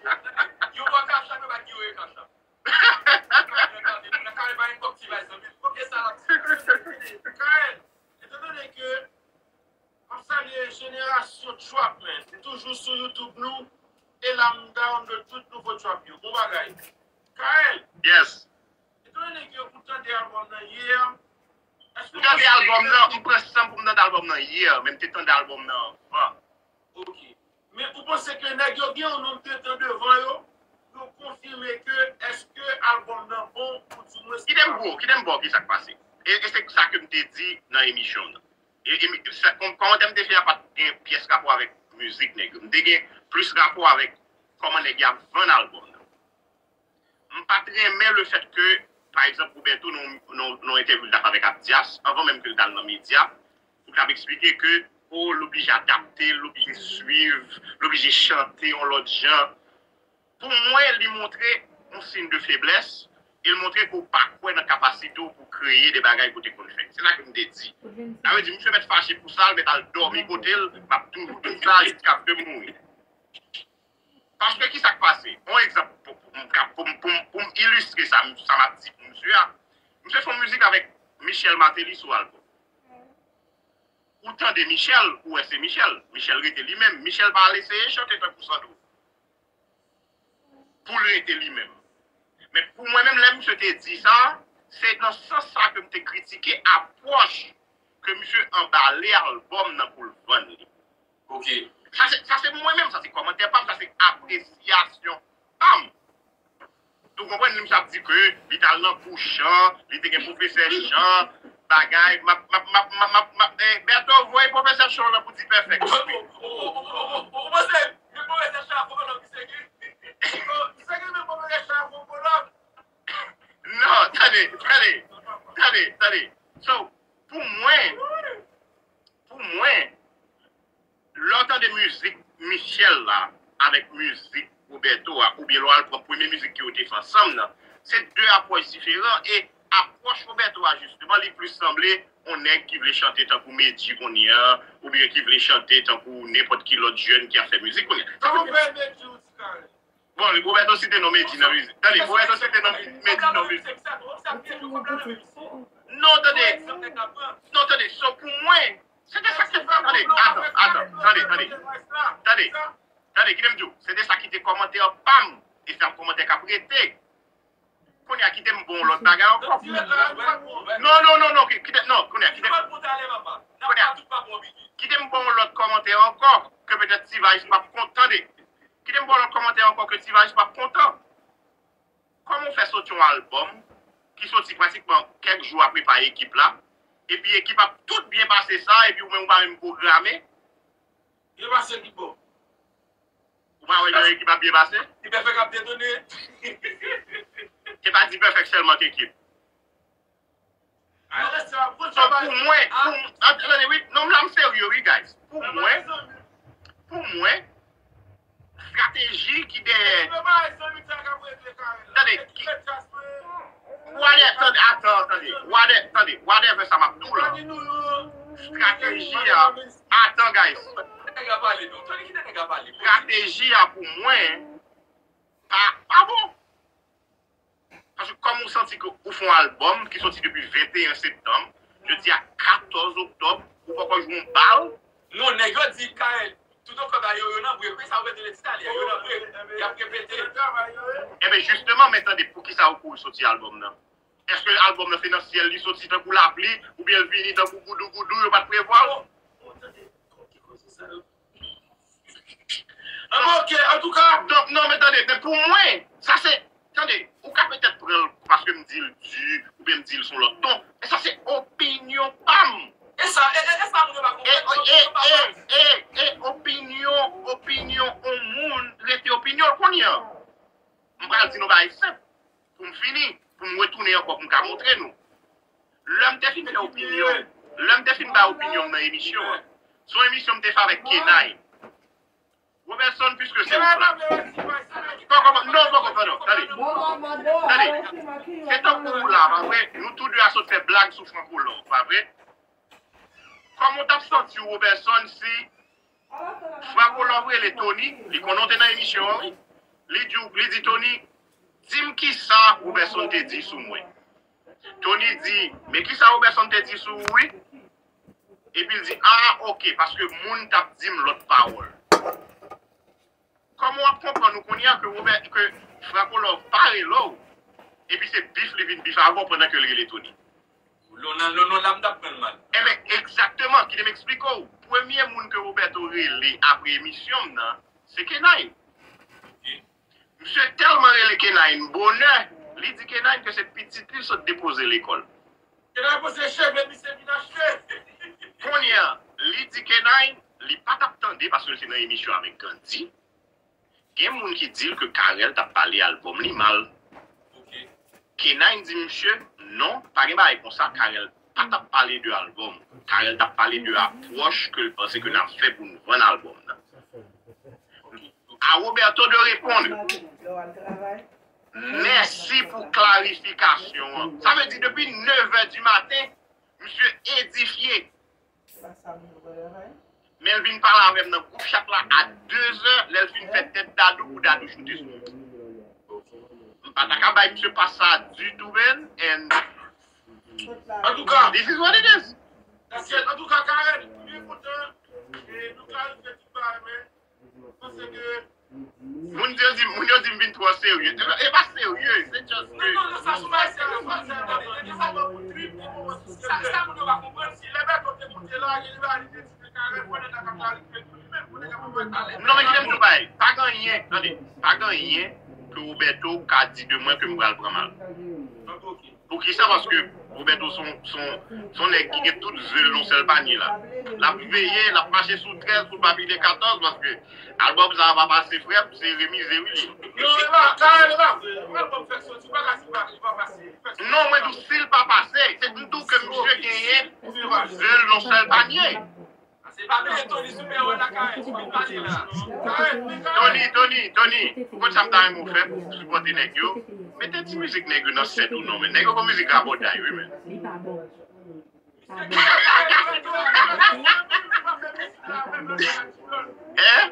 Yo pran Cash App, yo pa di yo ye Cash App. Nan kare pa gen kòb T-Vice nan men. Kote sa l ap di? Karèl, etandone ke m ap salye jenerasyon trap, man. M toujou sou YouTube nou. E la m download tout nouvo trap yo. Bon bagay. Karèl. Yes. Etandone ke ou tande albòm nan yè, èske w panse ke... M tande albòm nan, m pran san pou m tande albòm nan yè, men m te tande albòm nan anvan. Ok. Men ou panse ke nèg yo gen yon nonb de tan devan yo pou yo konfime ke èske albòm nan bon ou di mwens... Kite m ba w, kite m ba w ki sa k pase. E, e se sa ke m te di nan emisyon an. E, e, sa, kòm, kòmantè m te fè a pa t gen pyès rapò avèk mizik nèg yo. M te gen plis rapò avèk kòman nèg yo ap vann albòm nan. M pa t renmen lefèt ke, pa egzanp, Roberto, nan, nan, nan entèvyou l t ap fè avèk Abdias, anvan menm ke l t al nan medya, pou l t ap eksplike ke, o, l oblije adapte, l oblije swiv, l oblije chante yon lòt jan. Pou mwen, li montre yon siy de feblès, e l montre ke w pa kwè nan kapasite w pou kreye de bagay ke w te konn fè. Se sa ke m te di. Sa vle di, misye mèt fache pou sa, l mèt al dòmi kote l, m ap toujou di sa jiska ke m mouri. Paske ki sa k pase? Yon egzanp pou, pou, pou, pou, pou, pou m ilistre sa, sa m ap di pou misye a. Misye fè yon mizik avèk Michel Martelly sou albòm. Ou tande Michel, ou wè se Michel. Michel rete li menm. Michel pa al eseye chante tankou Sandro. Pou l rete li menm. Men pou mwen menm, lè misye te di sa, se nan sans sa ke m te kritike apwòch ke misye anbale albòm nan pou l vann li. Ok. Sa se, sa se mwen menm, sa se kòmantè pa m, sa se apresyasyon pa m. Ou konprann, misye ap di ke li t al nan kou Chan, li te gen pwofesè Chan, bagay, m ap, m ap, m ap, m ap, m ap, m ap, eh, Berto, voye pwofesè Chan lan pou D-Perfect. Ou, ou, ou, ou, ou panse, men pwofesè Chan a pwokològ misye gen? Misye gen men pwofesè Chan a pwokològ. Non, tande, tande, tande, tande. So, pou mwen, pou mwen, lè w tande mizik Michel la avèk mizik Roberto a, oubyen lè w al pran premye mizik ke yo te fè ansanm nan, se de apwòch diferan. E apwòch Roberto a, jisteman, li plis sanble yon nèg ki vle chante tankou Medjy kounye a, oubyen ki vle chante tankou nenpòt ki lòt jèn ki ap fè mizik kounye a. Sa se... Bon, Roberto site non Medjy nan mizik. Tande, Roberto site non Medjy nan mizik. Non, tande. Non, tande. So, pou mwen, se te sa ki te... Tande, atan, atan, tande, tande. Tande, tande, kite m di w. Se te sa ki te kòmantè pa m. E se yon kòmantè k ap rete. Kounye a, kite m ba w lòt bagay ankò. Non, non, non, non, ki-, kite, non, kounye a, kite m. Kounye a, kite m ba w lòt kòmantè ankò, ke petèt T-Vice p ap kontan de. Kite m ba w lòt kòmantè ankò ke T-Vice p ap kontan. Kòman w fè soti yon albòm ki soti pratikman kèk jou apre pa ekip la, Epi ekip ap tout byen pase sa, epi ou menm ou pa menm pwograme. Yo pase ki bò? Ou pa wè yon ekip ap byen pase? Li pèfèk ap detone. E pa Dipèfèk sèlman k ekip. So, pou mwen, pou, tande, wi, non, la m serye, wi, guys. Pou mwen, pou mwen, estrateji ki dèyè. Tande, ki, whatever, tande, atan, tande, whatever, tande, whatever sa m ap di w la. Estrateji a, atan, guys. Estrateji a pou mwen, pa, pa bon. Paske kòm ou santi ke ou fè yon albòm ki soti depi venteyen septanm, jodi a katòz oktòb, ou poko jwe yon bal. Non, nèg yo di Kael, tout oktòb la, yo, yo nan brek, wi, sa ou mete nan tit la, yo nan brek, y ap repete. Ebyen, jisteman, men tande, poukisa ou kouri soti albòm nan? Èske albòm nan se nan syèl li soti tankou lapli, oubyen l vini tankou goudougoudou, yo pa t prevwa l? An, ok, antouka. Donk, non, men tande, men pou mwen, sa se, tande, ou ka petèt pran l paske m di l di, oubyen m di l sou lòt ton, men sa se opinyon pa m. E sa, e, e, e sa moun yo pa konprann, yo, yo pa pati. E, e, e, e opinyon, opinyon yon moun rete opinyon l kounye a. M pral di nou bagay senp. Pou m fini, pou m retounen ankò, pou m ka montre nou. Lè m te fin fè opinyon, lè m te fin bay opinyon m nan emisyon an, se yon emisyon m te fè avèk Kenay. Robertson, piske se ou la. Poko, non, poko, pardon, tande. Tande. Se tankou ou la, pa vre? Nou tou de a sot fè blag sou Franco Love, pa vre? Kòman w t ap santi w, Robertson, si Franco Love rele Tony, li konnen w te nan emisyon an, wi. Li di, li di Tony, di m kisa Robertson te di sou mwen. Tony di, men kisa Robertson te di sou ou, wi? Epi l di, ah, ok, paske moun t ap di m lòt pawòl. Kòman w ap konprann ou kounye a ke Robert, ke Franco Love pa rele w, epi se bif li vin bif avè w pandan ke l rele Tony? Lè w nan, lè w nan la, m t ap pran l mal. Enben, egzakteman, kite m eksplike w. Premye moun ke Roberto rele apre emisyon m nan, se Kenay. Ok. Misye tèlman rele Kenay bonè, li di Kenay ke se pitit li sot depoze lekòl. Kenay poze cheve, misye vin achte. Kounye a, li di Kenay, li pa t ap tande paske l te nan emisyon avèk Gandhi. Gen moun ki di l ke Carel t ap pale albòm li mal. Ok. Kenay di misye, non, pa gen bagay konsa, Carel pa t ap pale de albòm. Carel t ap pale de apwòch ke l panse ke n ap fè pou n vann albòm nan. A Roberto de répondre. Mèsi pou klarifikasyon an. Sa vle di depi nevè di maten, misye edifye. Men l vin pale avè m nan gwoup chat la a de zè, lè l fin fè tèt Dadou pou Dadou choute sou mwen. M pa ta ka bay misye pas sa ditou, man. And antouka, this is what it is. Antouka, Carel, m byen kontan. E nou klarifye tout bagay, men. Moun yo di, moun yo di m vin twò serye. E pa serye, se just ke. Non, non, non, sa sou bay serye, sa, sa, sa, sa, sa, sa, sa, sa, moun yo pa konprann. Si lè Bèto te monte la, li va li te di ke Carel, fò nèg la ka klarifye tou li menm, pou nèg la pa wè talè. Non, men kite m di w bagay. Pa gen anyen, tande, pa gen anyen ke Roberto ka di de mwen ke m pral pran mal. Ok. Poukisa? Paske Roberto se yon, se yon, se yon nèg ki gen tout ze l nan yon sèl panye la. L ap veye, l ap mache sou trèz pou l pa pile katòz, paske albòm sa a pa pase, frè m, se remize, wi, li. Non, e pa, Carel, e pa vre. Yon albòm fèk soti, ou pa ka di li pa, li pa pase. Li fèk soti. Non, mwen di w, si l pa pase, se m di w ke misye genyen ze l nan yon sèl panye. Tony, Tony, Tony, ou konn sa m ta renmen w fè pou sipòte nèg yo? Mete ti mizik nèg yo nan sèt ou non, men nèg yo gon mizik rabòday, wi, men. Hein?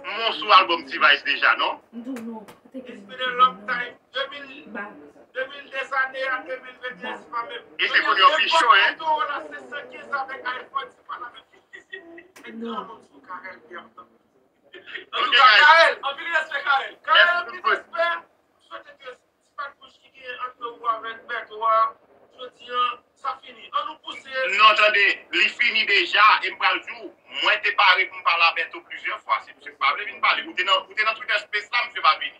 M sou albòm T-Vice deja, non? It's been a long time. De mil, de mil de zane a de mil venteyen, se pa menm. E se kounye a w pi cho, hein? Antouka, Carel, anpil respè, Carel. Carel, anpil respè. M swete ke ti pat bouch ki genyen ant ou avèk Bèto a, jodi a, sa fini. Ann nou pouse. Non, tande, li fini deja, e m pral di w, mwen te pare pou m pale a Bèto plizyè fwa. Si misye pa vle vin pale, ou te nan, ou te nan Twitter Space la, misye pa vini.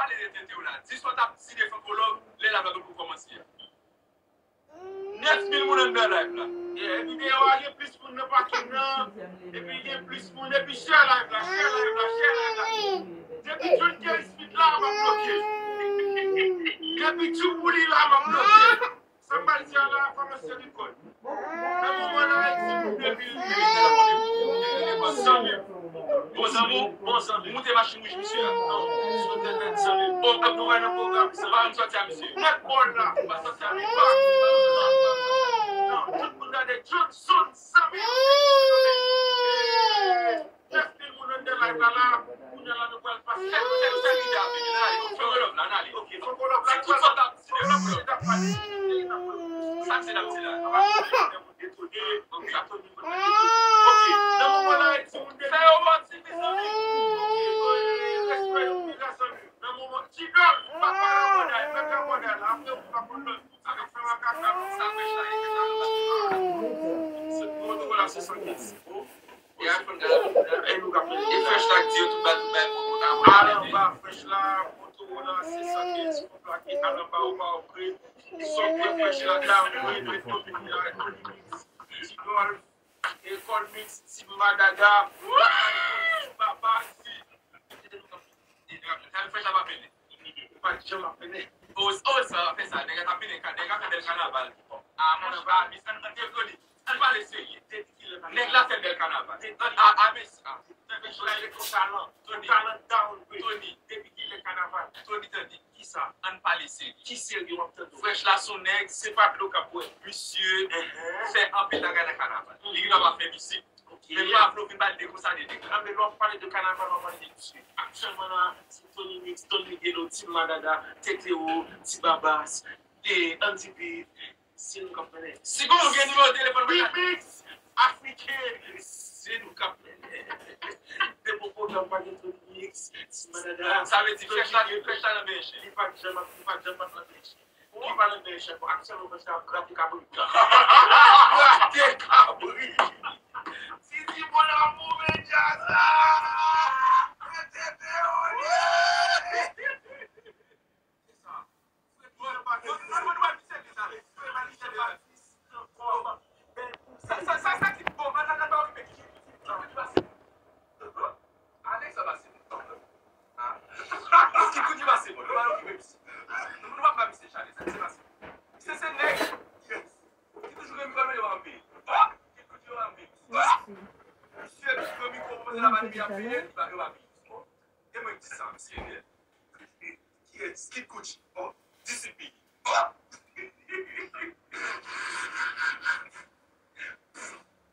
pale de tete w la. Di sa w t ap di de Franco Love lè live la t ap kòmanse a. Nèf mil moun anndan live la. Yeah, epi deyò a gen plis moun nan pakin nan. Epi gen plis moun. Epi share live la, share live la, share live la. Depi John Kerry Smith la, m ap bloke l. Depi Tchoubou li la, m ap bloke l. Sa m pral di a la, kòmanse rekòd. Nan moman la, Ayiti moun de mil, de mil zanmi. Bon zanmi, bon zanmi. Moute machin wouj misye a. Non, sou tèt zanmi. Bon, ap nou wè nan pwogram sa. Pa yon sòti a misye. Nèt bòl la. Pa sòti a misye. Pa. Non, tout moun gade Johnson zanmi. Nèf mil moun anndan live la la. Kounye a la nou pral pase. Fè, fè, fè lide a vini la. Fè love la, n ale. Ok, fè love la. Tout sa t ap di de Franco Love. Sa se n ap di la. Detone, ok, sa Tony mwen mete tou. Ok, nan moman la, ti moun de fè yo manti, mezanmi. Ok, respè yo, mezanmi. Nan moman, ti dòl, papa la, manda, mèt la, manda la, apre ou pa konn lòt. Avèk fè makak la, sa fè chay, fè chay. Se pwotokola se san kenz. E nou ka fè. E frèch la k di yo tout bagay, tout bagay, pwotokola. Al anba frèch la, pwotokola se san kenz, pou plake, al anba, ou pa ou pre. Sòt frèch la, down, pre, pre, pre, pre, pre, pre, pre, pre, pre, pre, pre, pre, pre, pre, pre, pre, Ekòl Miks, Team Madada, Baba, Ti. Sa fè sa pa mennen. Ou pa janm ap mennen. O, o, sa fè sa, nèg la t ap mennen, nèg la fè bèl kanaval. A, mon cher, an, an, an, Tony, ann pale serye. Depi kilè kanaval? Nèg la fè bèl kanaval. A, a, mesi, a. Tony, Tony, Tony, depi kilè kanaval? Tony, Tony. Kisa? Ann pale serye. Ki serye w ap tande w? Frèch la se yon nèg, se pa dlo k ap bwè. Misye fè anpil bagay nan kanaval. Li gendwa pa fè mizik. Men m pa vle w vin pale de konsa de nèg la. Anben, lè w ap pale de kanaval, w ap pale de misye. Aktyèlman la, se Tony Mix, Tony Miguelo, Team Madada, Teteo, Ti Babas, e Andy Beat, Se nou k ap mennen. Si gon gen nimewo telefòn mwen la. Remix African. Se nou k ap mennen. Depi pwogram pa gen Tony Mix, Ti Madada. Sa vle di frèch la, frèch la nan men chen. Li pa t janm ap, li pa t janm ap nan men chen. Li pa nan men chen. Bon, aktyèlman frèch la ap grate kabrit. Grate kabrit. Titi bon lanmou men djaz la. Mete deyo li. Sa, sa, sa ki bon, ann, ann, ann ba w rive ki, ki, ki pase. Alex a pase. Ah. Ki kout li pase, bon, nou pa okipe misye. Nou, nou pa ba misye chale, sa ki pase. Misye se nèg, yes, ki toujou gen mikwo, men yo pa anpil. Oh! Ki kout yo anpil. Oh! Misye, misye mikwo, kòmanse la, pa li ap peye, li pa, yo pa peye. Oh! E mwen ki di sa, misye, Kiyès? Kid Cudi. Oh, D C P. Oh!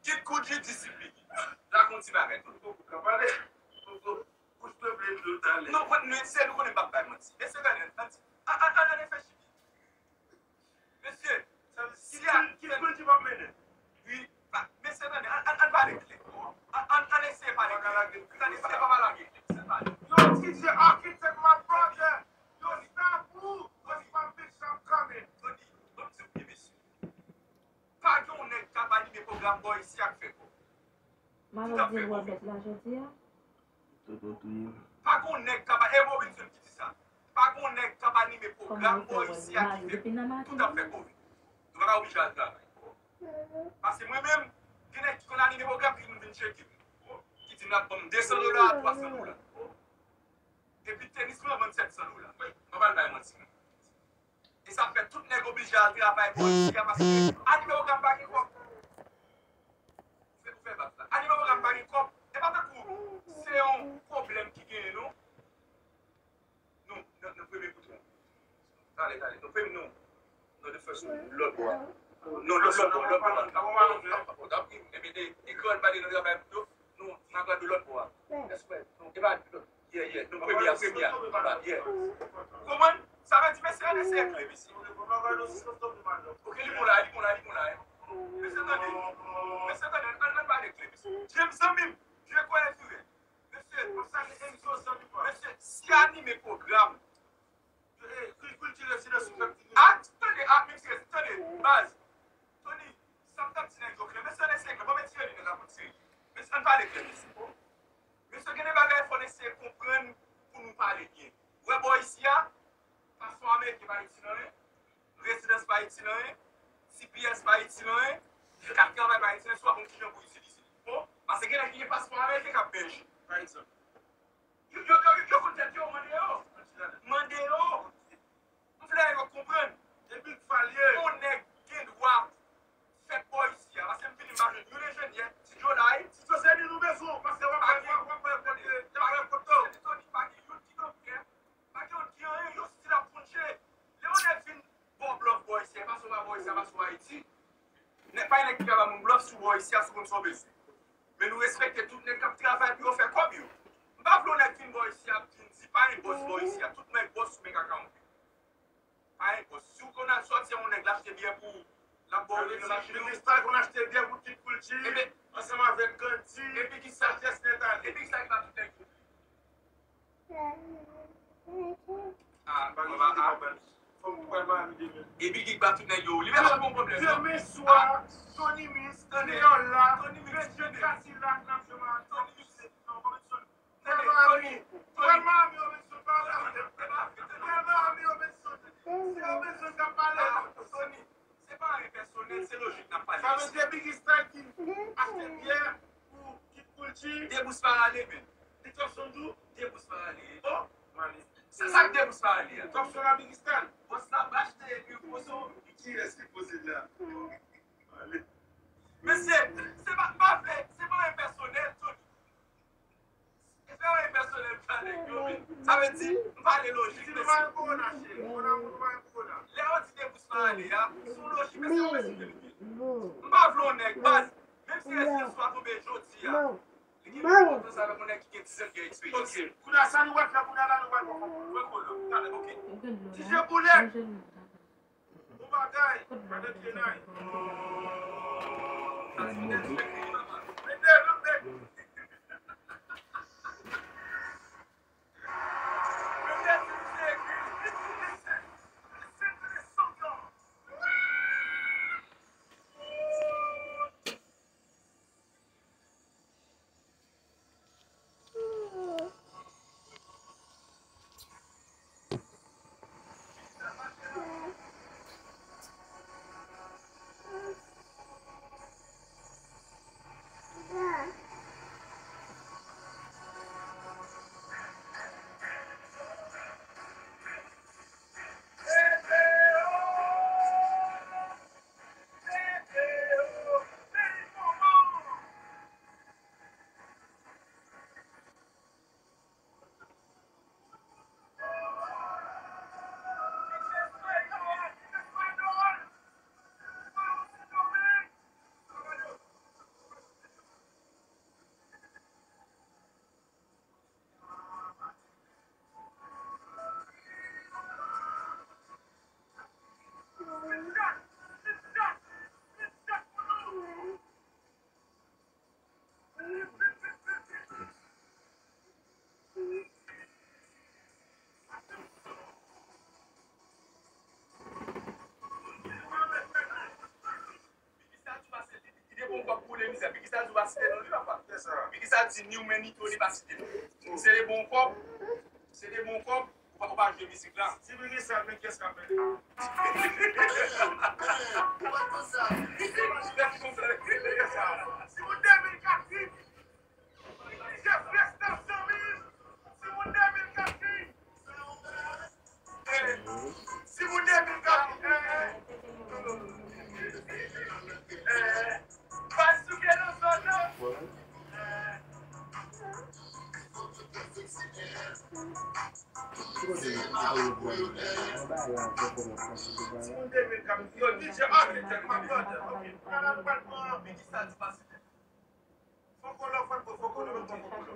Kid Cudi, D C P. La gon ti bagay. Tout bon pou ka pale. Bouch mwen ple dlo talè. Non, mwen, mwen, se nou konnen m p ap bay manti. Mesye, gade, ann di, a, a, a, gade fè chipi. Mesye, sa vle di, ki, ki, ki pwodui w ap mennen? Wi, pa, mesye, tande, ann, ann, ann pale klè. Ann, ann, ann eseye pale klè. Tande, tande, pa lage klè, mesye, pale. Yo, D J Architect, my brother. Yo, stop ou. Yo, stop, bitch, I'm coming. Tony, ban m di w byen, mesye. Pa gen yon nèg k ap anime pwogram bò isi ak fè kòb. Malòk di w a bèt la jodi a. Toto touye m. Pa gon nèg k ap, e Robinson ki di sa. Pa gon nèg k ap anime pwogram bò isi a ki fè tout ap fè kouri. Nou pa ka oblije al travay. Paske mwen menm, gen nèg ki konn anime pwogram ki vin, vin tcheke m. Ki di m l ap ban m de san dola, twa san dola. Epi tenis mwen vann sèt san dola. Mwen pa pral bay manti non. E sa fè tout nèg oblije al travay bò isi a paske anime pwogram pa gen kòb. Ou fè, ou fè bak la. Anime pwogram pa gen kòb. E pa tankou se yon pwoblèm ki genyen non. Non, nan, nan premye kout la. Tale, tale. Non, premye, non. Non, the first one. Lòt bò a. Non, lòt, lòt bò, lòt bò a. Epi de, de gran pale nan travay pito. Non, nan gade lòt bò a. Espre. Non, e pa lòt. Yeah, yeah. Non, premye a, premye a. Yeah. Ou konprann? Sa vle di, mesye, ane se kle, mesye. Ok, li bon la, li bon la, li bon la. Mesye, tande. Mesye, tande, ann, ann pale kle, mesye. James, zanmi m, je kwè vire. Mesye, mesye, si anime pwogram. Ah, tande, ah, mesye, tande, baz. Tony, sa m t ap di nèg yo klè. Mesye, ann eseye klè. Ban m etire linèt la pou m tire. Mesye, ann pale klè, mesye. Mesye, gen de bagay fò n eseye konprann pou nou pale byen. Ou wè bò isi a, paspò ameriken pa itil anyen. Rezidans pa itil anyen, C P S pa itil anyen, kat travay pa itil anyen, si w pa konn kijan pou w itilize li. Bon, paske gen nèg ki gen paspò ameriken k ap bèje, pa egzanp. Yo, yo, yo, yo konn tèt yo, mande yo. Mande yo. M vle yo konprann. Depi k falye. Yon nèg gen dwa fèt bò isi a, paske m vini m pa jwenn youn enjenyè, Ti Djo la wi. Ti Djo se li nou bezwen, paske w ap wè, w ap wè kote, w ap wè kote w. Tony pa gen youn ki doktè. Pa gen yon ki anyen, yo stil ap punche. Lè yon nèg vin ba w blòf bò isi a, e pa si w pa bò isi a, pa si w Ayiti. Nèg pa gen nèg ki ka ba moun blòf si w bò isi a, si w konn sa w bezwen. Men nou respekte tout nèg k ap travay pou yo fè kòb yo. M pa vle yon nèg vin bò isi a ap vin di pa gen bòs bò isi a. Tout nèg bòs sou men kaka yon pye. Pa gen bòs. Si w konn al sòti a yon nèg l achte byè pou ou, l ap ba w li nan machin ou. Minis Tay konn achte byè pou Kid Kulture ansanm avèk Gandhi, epi ki sa? Sagesse Nèt Ale. Epi ki sa ki ba tout nèg yo? Ah, mwen pa, ah. Epi ki ba tout nèg yo. Li menm pa gon pwoblèm non. Demen swa, Tony Mix, Kreyòl la, Tony Mix, Benjen Kadilak, n ap jwe Tony Mix. Tony, Tony, Tony. Tony, Tony. Se pa anyen pèsonèl, se lojik n ap pale. Sa vle di Biggie Style ki achte byè pou Kid Kulture. De bous pa rale, men. Li Topson tou? De bous pa rale. Oh, male. Se sa k de bous pa rale a. Topson la Biggie Style. Bòs la pa achte epi poze w. Kiyès ki poze l la? Male. Mesye, se pa, m pa vle, se pa anyen pèsonèl, Tony. E fè anyen pèsonèl m fè avèk yo, men sa vle di, m pale lojik, mesye. Lè yo di de bous pa rale a, se yon lojik, mesye, yo mesye ke li ye. M pa vle yon nèg, baz, menm si rezidans ou a tonbe jodi a, li gen plis konpetans avèk yon nèg ki gen diz an ki gen eksperyans. Ok, kounye a sa nou pral fè, kounye a la nou pral pran kòb. Pran kòb la, talè, ok. D J Boulèt. Bon bagay, madan Kenay. Kòb boule mizè. Biggie sa di w pa site non li papa. Biggie sa di ni w men ni tou li pa site non. Se de bon kòb. Se de bon kòb. Ou pa, ou pa jwe mizik la. Si Biggie sa men kiyès k ap mete. Ou pa konn sa. Si moun de mil kat vin. Jeff Lester Samuel. Si moun de mil kat vin. Si moun de mil kat vin. Fòk ou lè fòk ou fòk ou lè fòk ou lè.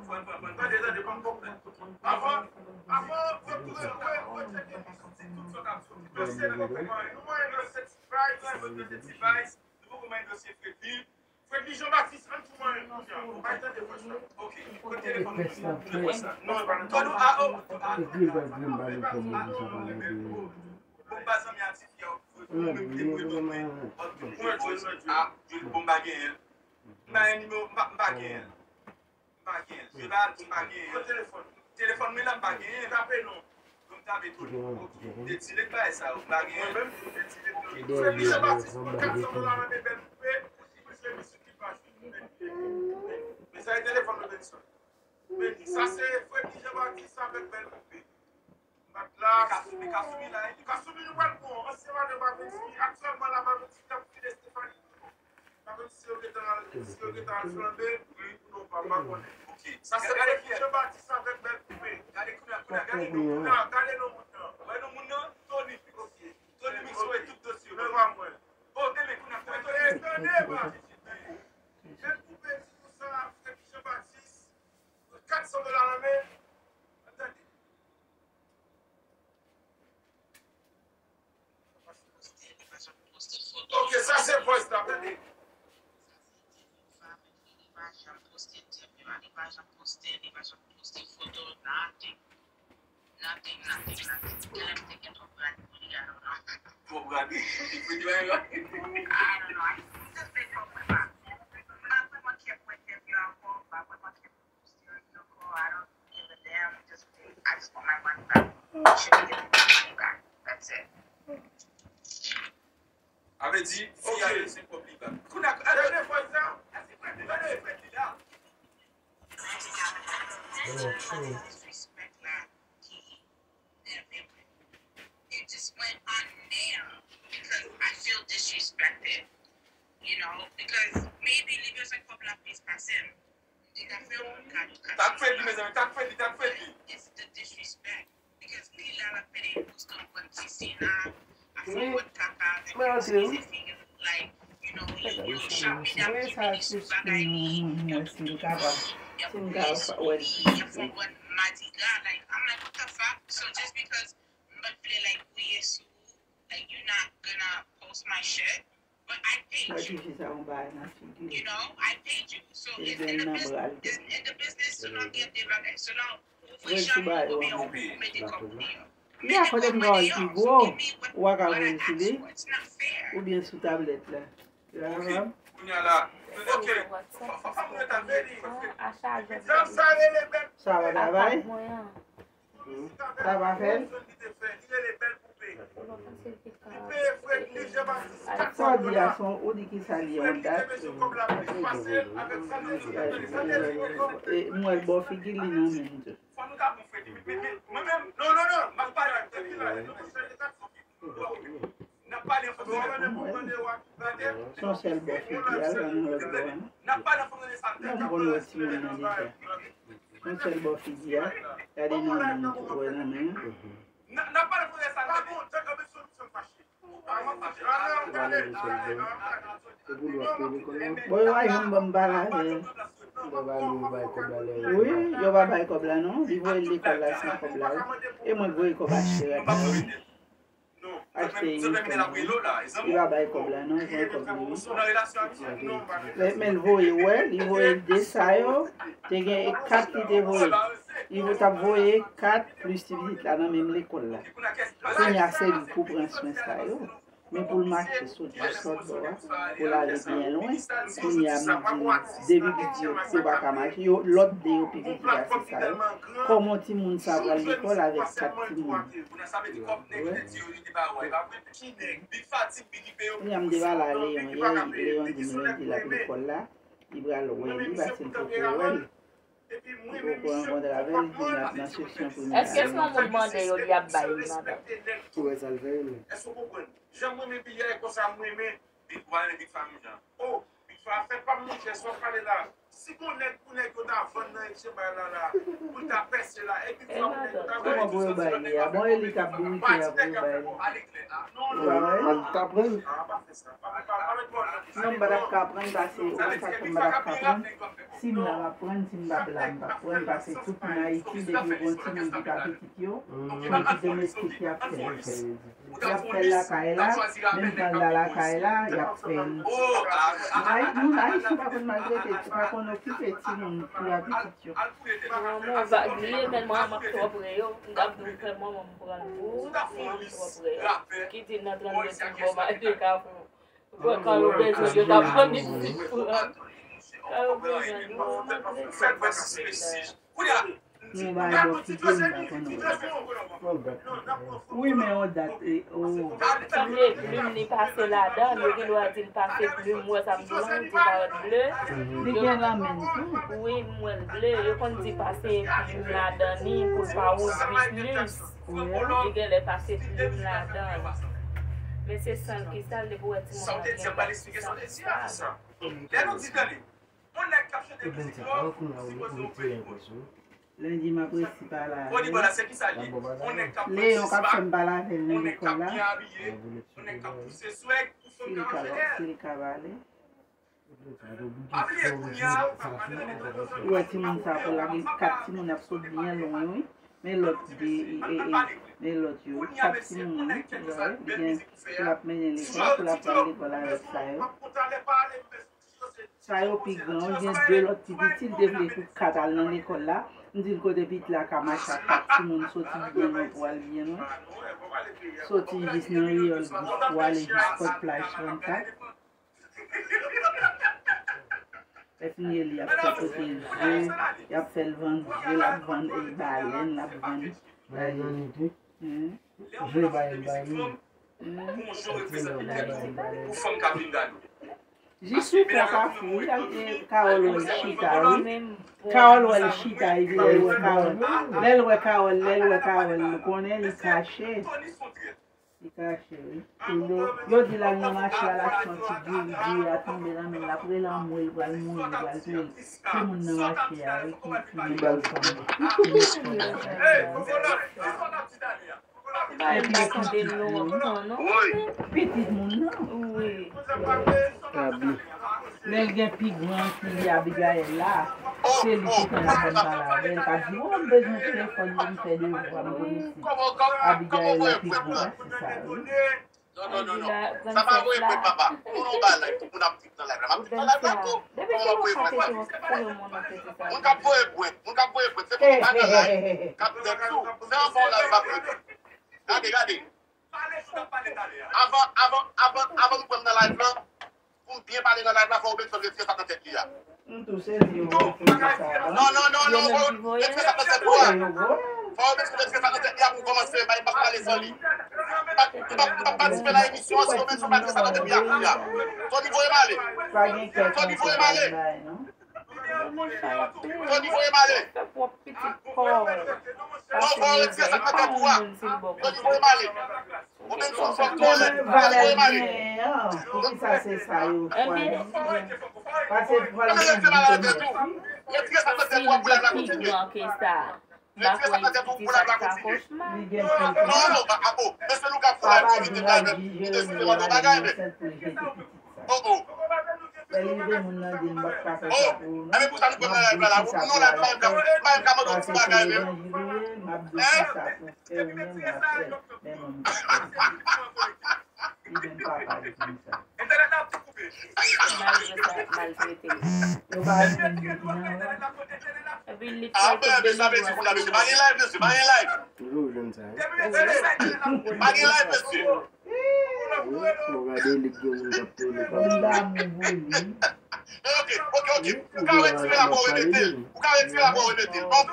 Tande, tande, pa konprann. Avan, avan, fòk ou lè, ou lè, ou lè tcheke li sou ti tout sa k ap soti. Dosye nou poko manyen. Nou manyen dosye T-Vice, nou poko manyen dosye Fredly. Fredly Jean Baptiste, ann tou manyen kounye a. Ou pa tande vòs la. Ok, kote telefòn ou? Kote vòs la? Non, e pa nan telefòn. Kòd ou a, o, a, bon, pa zanmi a ti fi a, ou menm ki te voye ban mwen. Mwen jwe, mwen jwe. A, jwe bon, m pa genyen. M pa gen nimewo, m pa, m pa genyen. M pa genyen. Jwe ba al pou m pa genyen. Telefòn. Telefòn mwen la m pa genyen. Tape non. Pou m tape tou. Ok. Te tire bagay sa yo. M pa genyen. Mwen menm tou te tire tou. Frè Michel Baptiste pran kat san dola nan men Bèl Koupe. Pou jwe mizik li pa jwe. Men sa e telefòn mwen Benson. Men sa se Frè Michel Baptiste avèk Bèl Koupe. Bat la. Kasumi, Kasumi la, wi. Kasumi nou pral pran. Ansyen madanm Pavensky, aktyèlman la Pavensky k ap file Stephanie. Pavensky si yo gentan al, si yo gentan al flanbe, wi, pou nou pa, pa konnen. Ok. Sa se Jean Baptiste avèk Bèl Koupe. Gade kounye a, kounye a, gade non moun nan. Gade non moun nan. Wè non moun nan, Tony. Ok. Tony Mixo e tout dosye yo. Men pa mwen. Oh, tande, kounye a, kounye a, Tony. Tande, pa. Bèl Koupe di nou sa, frè Jean Baptiste. Kat san dola nan men. Tande. Ok, sa se voice la, tande. Li pa janm poste, li pa janm poste, li pa janm poste foto, nothing. Nothing, nothing, nothing. Genlè m te gen twòp rad pou li, I don't know. Twòp rad? Li fini wè yo. I don't know. I, m just say twòp, mwen pa, m pa vrèman care pou entèvyou a ankò, m pa vrèman care pou poste yo ankò, I don't give a damn, just, I just want my money back. She can give me my money back. That's it. A vle di, fi a lese kòb li ba. Kounye a, a, dènye fwa sa, èske frè li la, èske frè li la? Disrespect la ki nève mwen. It just went on now because I feel disrespected, you know, because maybe li bezwen kòb la plis pase m. Li ka fè yon moun kado. Tag Fredly, mezanmi, tag Fredly, tag Fredly. It's the disrespect. Because li la, l ap pede Boston pran ti Sina, ap fè yon pòt kaka avèk yon ti peze figi, like, you know, yo, yo chak medam ki vini sou bagay li, y ap, y ap, y ap fè yon pòt madigra, like, I'm like, what the fuck? So just because m pa t vle, like, gouye sou, like, you not gonna post my shit? But I paid you. Tifi sa yon bagay nan figi l. You know, I paid you. So if in the business, in the business, selon gen de bagay, selon ou voye janm oubyen ou mete kòb ou deyò. Mete kòb mwen deyò, so give me what, what I asked for. It's not fair. Oubyen sou tablèt la. Kounye a la. Ok. Sa va travay? Sa pa fè l? Sa w di a, se yon, ou di ki sa li ye, yon dat? E, m wè l bò figi li nan menm tou. Se yon sèl bò figi a, l pa nan lòt bò a, non. Non, m konn wè timoun nan deja. Yon sèl bò figi a, gade nan men, wè nan men an. Bon, yo pa janm ban m bagay. Wi, yo pa bay kòb la non. Li voye l lekòl la san kòb la wi. E mwen k voye kòb achte rad la wi. Achte inisifòm wi. Li pa bay kòb la non, li voye kòb li wi. Men, men l voye, wè, li voye de sa yo. Te gen kat li te voye. Li t ap voye kat plis ti pitit la nan menm lekòl la. Kounye a se li pou pran swen sa yo. Men pou l mache soti sòt bò a, pou l ale byen lwen, kounye a m di l, de pitit yo, yo pa ka mache, yo, lòt de yo pi piti pase sa yo. Kòman timoun sa pral lekòl avèk kat timoun? Wi. Kounye a m te pale a Leyon yè, Leyon di m lendi l ap lekòl la, li pral wè li, paske l poko wè l. Li poko rankontre avè l, li di l ap nan seksyon primè a. Èske si yon moun mande yo, li ap bay li, madanm? Ou wè sa l fè yo menm? Jan m renmen Big Eye konsa, m renmen Big Eye, Big Family an. Oh, Big Eye, fè pa m monchè, sa w pale la. Si gon nèg pou nèg yo ta vann nan etche bay la la, pou l ta pèse la, e Big Eye pou nèg yo ta vann. Kòman pou yo bay li a? Bon, e li k ap bourike a pou yo bay li. Ou pa wè? An ta pran l. Non, m pa t ap ka pran l pase, ou konn sa k fè m pa t ap ka pran l? Si m la, m ap pran l, si m p ap la, m p ap pran l, pase tout moun Ayiti, depi yo gon timoun ki pa pitit yo, se yon ti domestik y ap fè. Y ap fè l lakay la, menm pandan lakay la, y ap fè l. Ay, moun Ayisyen pa konn maltrete, pa konn okipe timoun ki pa pitit yo. Manman, w vag li ye, men manman m twò pre yo. M t ap di w fè manman m pran l pou ou, manman m twò pre yo. Ki di nan trannde tou bò mache kafou. Wè, kan yo bezwen, yo t ap pran li pou pran. Kan yo bezwen, yo maltrete. Kounye a, nou bay bò figi m pa konn wè. Wi, men yon dat, e, o. Ble, plim li pase ladan, yo gen dwa di l pase plim, wè sa m di w lan, di parèt ble. Li gen lanmen l tou. Wi, m wè l ble, yo konn di pase plim ladan li pou l pa wouj plis. Wi. Li genlè pase plim ladan l. Men se san l ki sal, depi w wè timoun nan gen bak ki san l ki sal. Lendi m ap resi pale avè l. Leyon k ap fè m pale avè l nan lekòl la. Si l ka, si l ka pale. Ou wè timoun sa pou la gen kat timoun ap sot byen lwen wi. Men lòt de, e, e, e, men lòt yo, kat timoun wi. Ou wè, li gen pou l ap mennen lekòl, pou l ap pral lekòl avèk sa yo. Sa yo pi gran, ou gen de lòt pi piti, l te vle tout kat al nan lekòl la. M di l kote pitit la ka mache ak kat timoun soti byen lwen pou al byen lwen. Soti jis nan riyèl gous pou ale jis pòt plaj trannkat. Lè fini li ap fè kote je, y ap fè l vann je, l ap vann, e, balèn, l ap vann. Balèn nan nèt wi. Hmm. Je balèn, balèn. Hmm. Jis sou pon Kafou wi, Kawòl wè l chita wi. Kawòl wè l chita epi lè l wè Kawòl, lè l wè Kawòl, lè l wè Kawòl, ou konnen li kache. Li kache wi. Yo di l al nan mache a, l ap fè yon ti diri, diri a tonbe nan men l, l ap rele anmwe, l pral mouri, l pral touye. Se moun nan mache a wi ki, ki gen bal fanm. Epi pitit moun nan. Pitit moun nan. Wi. Abi. Lè l gen pi gran ki li Abigayèl la, se li ki konn ap ban m pale avè l, k ap di, "O, m bezwen telefòn pou m fè devwa m pou isit." Abigayèl la pi gran pase sa wi. Non, non, non, non. Sa pa voye pwent, papa. Moun ou ba live, tout moun ap trip nan live la. M ap trip nan live la tou. Kòman voye pwent, papa? Moun k ap voye pwent, moun k ap voye pwent, se pou moun pa nan live. K ap dèt tou. Se anvan w live m ap trip. Gade, gade. Avan, avan, avan, avan nou pran m nan live lan, pou m byen pale nan live la, fò Robenson retire sa nan tèt li a. M tou sezi, yo voye sa a. Non, non, non, non, retire sa nan tèt ou a. Fò Robenson retire sa nan tèt li a pou kòmanse, m pa, m p ap pale san li. M p ap, m p ap, m p ap patisipe nan emisyon an si Robenson pa retire sa nan tèt li a kounye a. Tony voye m ale. Tony voye m ale. Tony voye m ale. Non, fò retire sa nan tèt ou a. Tony voye m ale. Ou menm sou fòk twò lè, valè byen an, poukisa se sa yo chwazi? Pase pral gen moun ki mèsi. Retire sa nan tèt ou pou lè la kontinye. Retire sa nan tèt ou pou lè la kontinye. Li gen pil. Non, non, pa apo. Mesye nou ka fè la vérité la menm. Deside mande yon bagay men. Oh, oh. Lè li rive moun nan di m p ap ka fè sa pou ou non. M ap di sa pou Ayiti. Pase pou levanjil ou ye, m ap di w ki sa pou fè ou menm w ap fè l. Men manmi pa fè l. Li menm papa li di m sa. Malgre sa, y ap maltrete l. Yo pa al jwenn li nan. Epi li fè tout de negosye. Pa gen live, mesye, pa gen live. Toujou jwenn sa, wi. Pa gen live, mesye. Bon, gade, li gen moun k ap toune kòm li. Li damou pou li. Ok, ok, ok. Ou ka retire la pou remete l. Ou ka retire la pou remete l. Ban m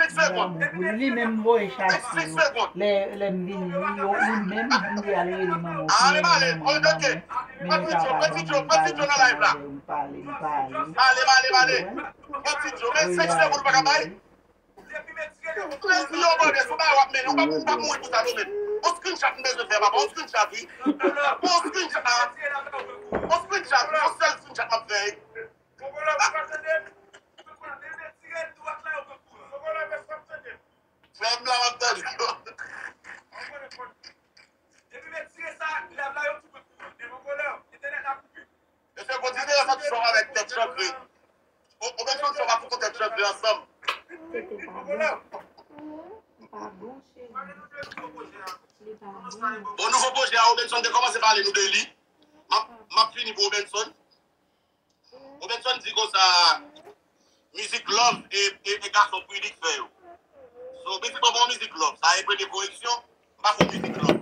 senk segonn. Li menm voye chase yo. Lè, lè m vini, li, yo, li menm, m di al rele manman w. Ale, ale, ok. Pran videyo, pran videyo, pran videyo nan live la. M pale, m pale. Ale, ale, ale. Pran videyo. Men senk segonn ou pa ka bay? Depi men tire li. Plezi yo mande, se yon bagay w ap mennen, ou p ap, ou p ap mouri pou sa non, men. On screenshot m bezwen fè, papa, on screenshot, wi. On screenshot, ah. On screenshot, on sèl screenshot m ap fè, wi. Frè m la, m ap tande. Mesye, kontinye fè ti show avèk tèt chantre. O, Obenson show pa fout tèt chantre ansanm. Tete pa bon. Li pa bon, cheri. Li pa bon. Bon, nouvo pwojè a, Obenson te kòmanse pale nou de li. M ap, m ap fini pou Obenson. Obenson di konsa, mizik love e, e, e gason pwidi k fè yo. So, mizik mwen bon mizik love. Sa e premye koreksyon. M pa fè mizik love.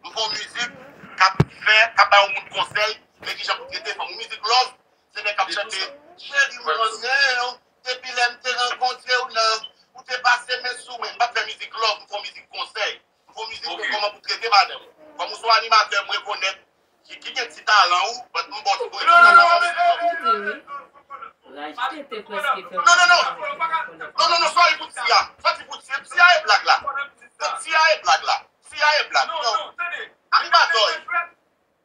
M fè mizik k ap fè, k ap bay yon moun konsèy, men kijan pou trete fanm. Mizik love, se nèg k ap chante, cheri mwen renmen w, depi lè m te rankontre w nan, ou te pase men sou mwen. M pa fè mizik love, m fè mizik konsèy. M fè mizik pou kòman pou trete madanm. Kòm ou se yon animatè, m rekonèt ki, ki gen ti talan ou, but m ba w ti koreksyon nan mizik love. Raj tete prèske fè. Non, non, non. Non, non, non, sorry pou ti a. Sorry pou ti a. Ti a e blag la. Ti a e blag la. Ti a e blag. Non, non, tande. Animatè.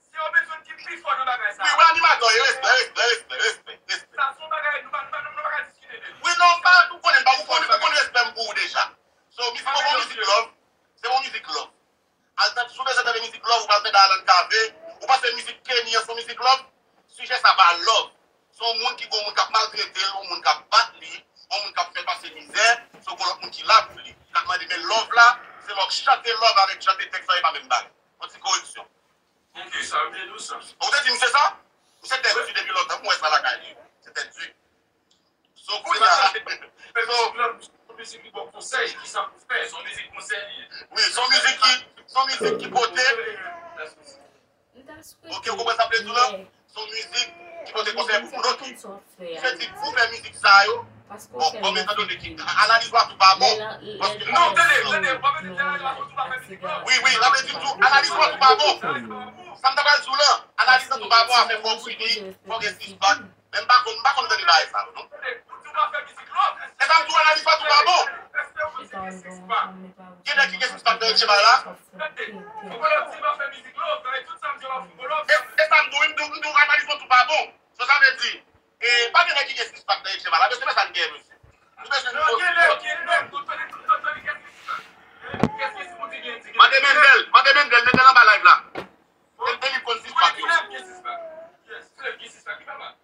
Se yon bezwen ki pi fò nan bagay sa. Wi, wi, animatè, respè, respè, respè, respè, respè. Sa se yon bagay, nou pa, nou pa, nou pa ka diskite de li. Wi, non, pa, ou konnen, pa, ou konnen, ou konnen respè m pou ou deja. So, mizik, bon, bon, mizik love. Se bon mizik love. Al tande, si w bezwen tande mizik love, ou pral tande Alan Cavé. Ou panse mizik Kenny an se yon mizik love? Sijè sa pa love. Se yon moun ki gen yon moun k ap maltrete l, yon moun k ap bat li, yon moun k ap fè l pase mizè, se yon lòt moun ki la pou li. K ap mande men love la, se lè w chante love avèk chante tèks la, e pa menm bagay. Yon ti koreksyon. Poukisa w te di w sa? Ou te di m se sa? Misye tèt di depi lontan, m wè sa lakay li. Se tèt di. So, kounye a, so, se yon mizik ki ba w konsèy, kisa pou fè, se yon mizik konsèy li ye. Wi, se yon mizik ki, se yon mizik ki pote. Ok, ou konprann sa m vle di w la? Se yon mizik ki pote konsèy pou moun, ok. Misye di, pou fè mizik sa yo, bon, kòm etandone ki, analiz w a tou pa bon. Paske non, tande, tande, w ap di analiz w a tou pa fè mizik la. Wi, wi, l ap di tou, analiz w a tou pa bon. Sa m ta pral di w la, analiz la tou pa bon, afè fò w pwidi, fò w gen six pack. Men m pa konn, m pa konn tande bagay sa yo, non. Ou di w pa fè mizik love. E sa m di w, analiz pa tou pa bon. Gen nèg ki gen six pack nan etchebay la. E, e sa m di w, m di w, m di w, analiz pa tou pa bon. So sa vle di, e, pa gen nèg ki gen six pack nan etchebay la. Mesye, men sa n gen, mesye. Nou bezwen nou. Mande Mendel, mande Mendel, Mendel anba live la. E, e li konn six pack yo. Yes, Fleuve gen six pack, li pa mal.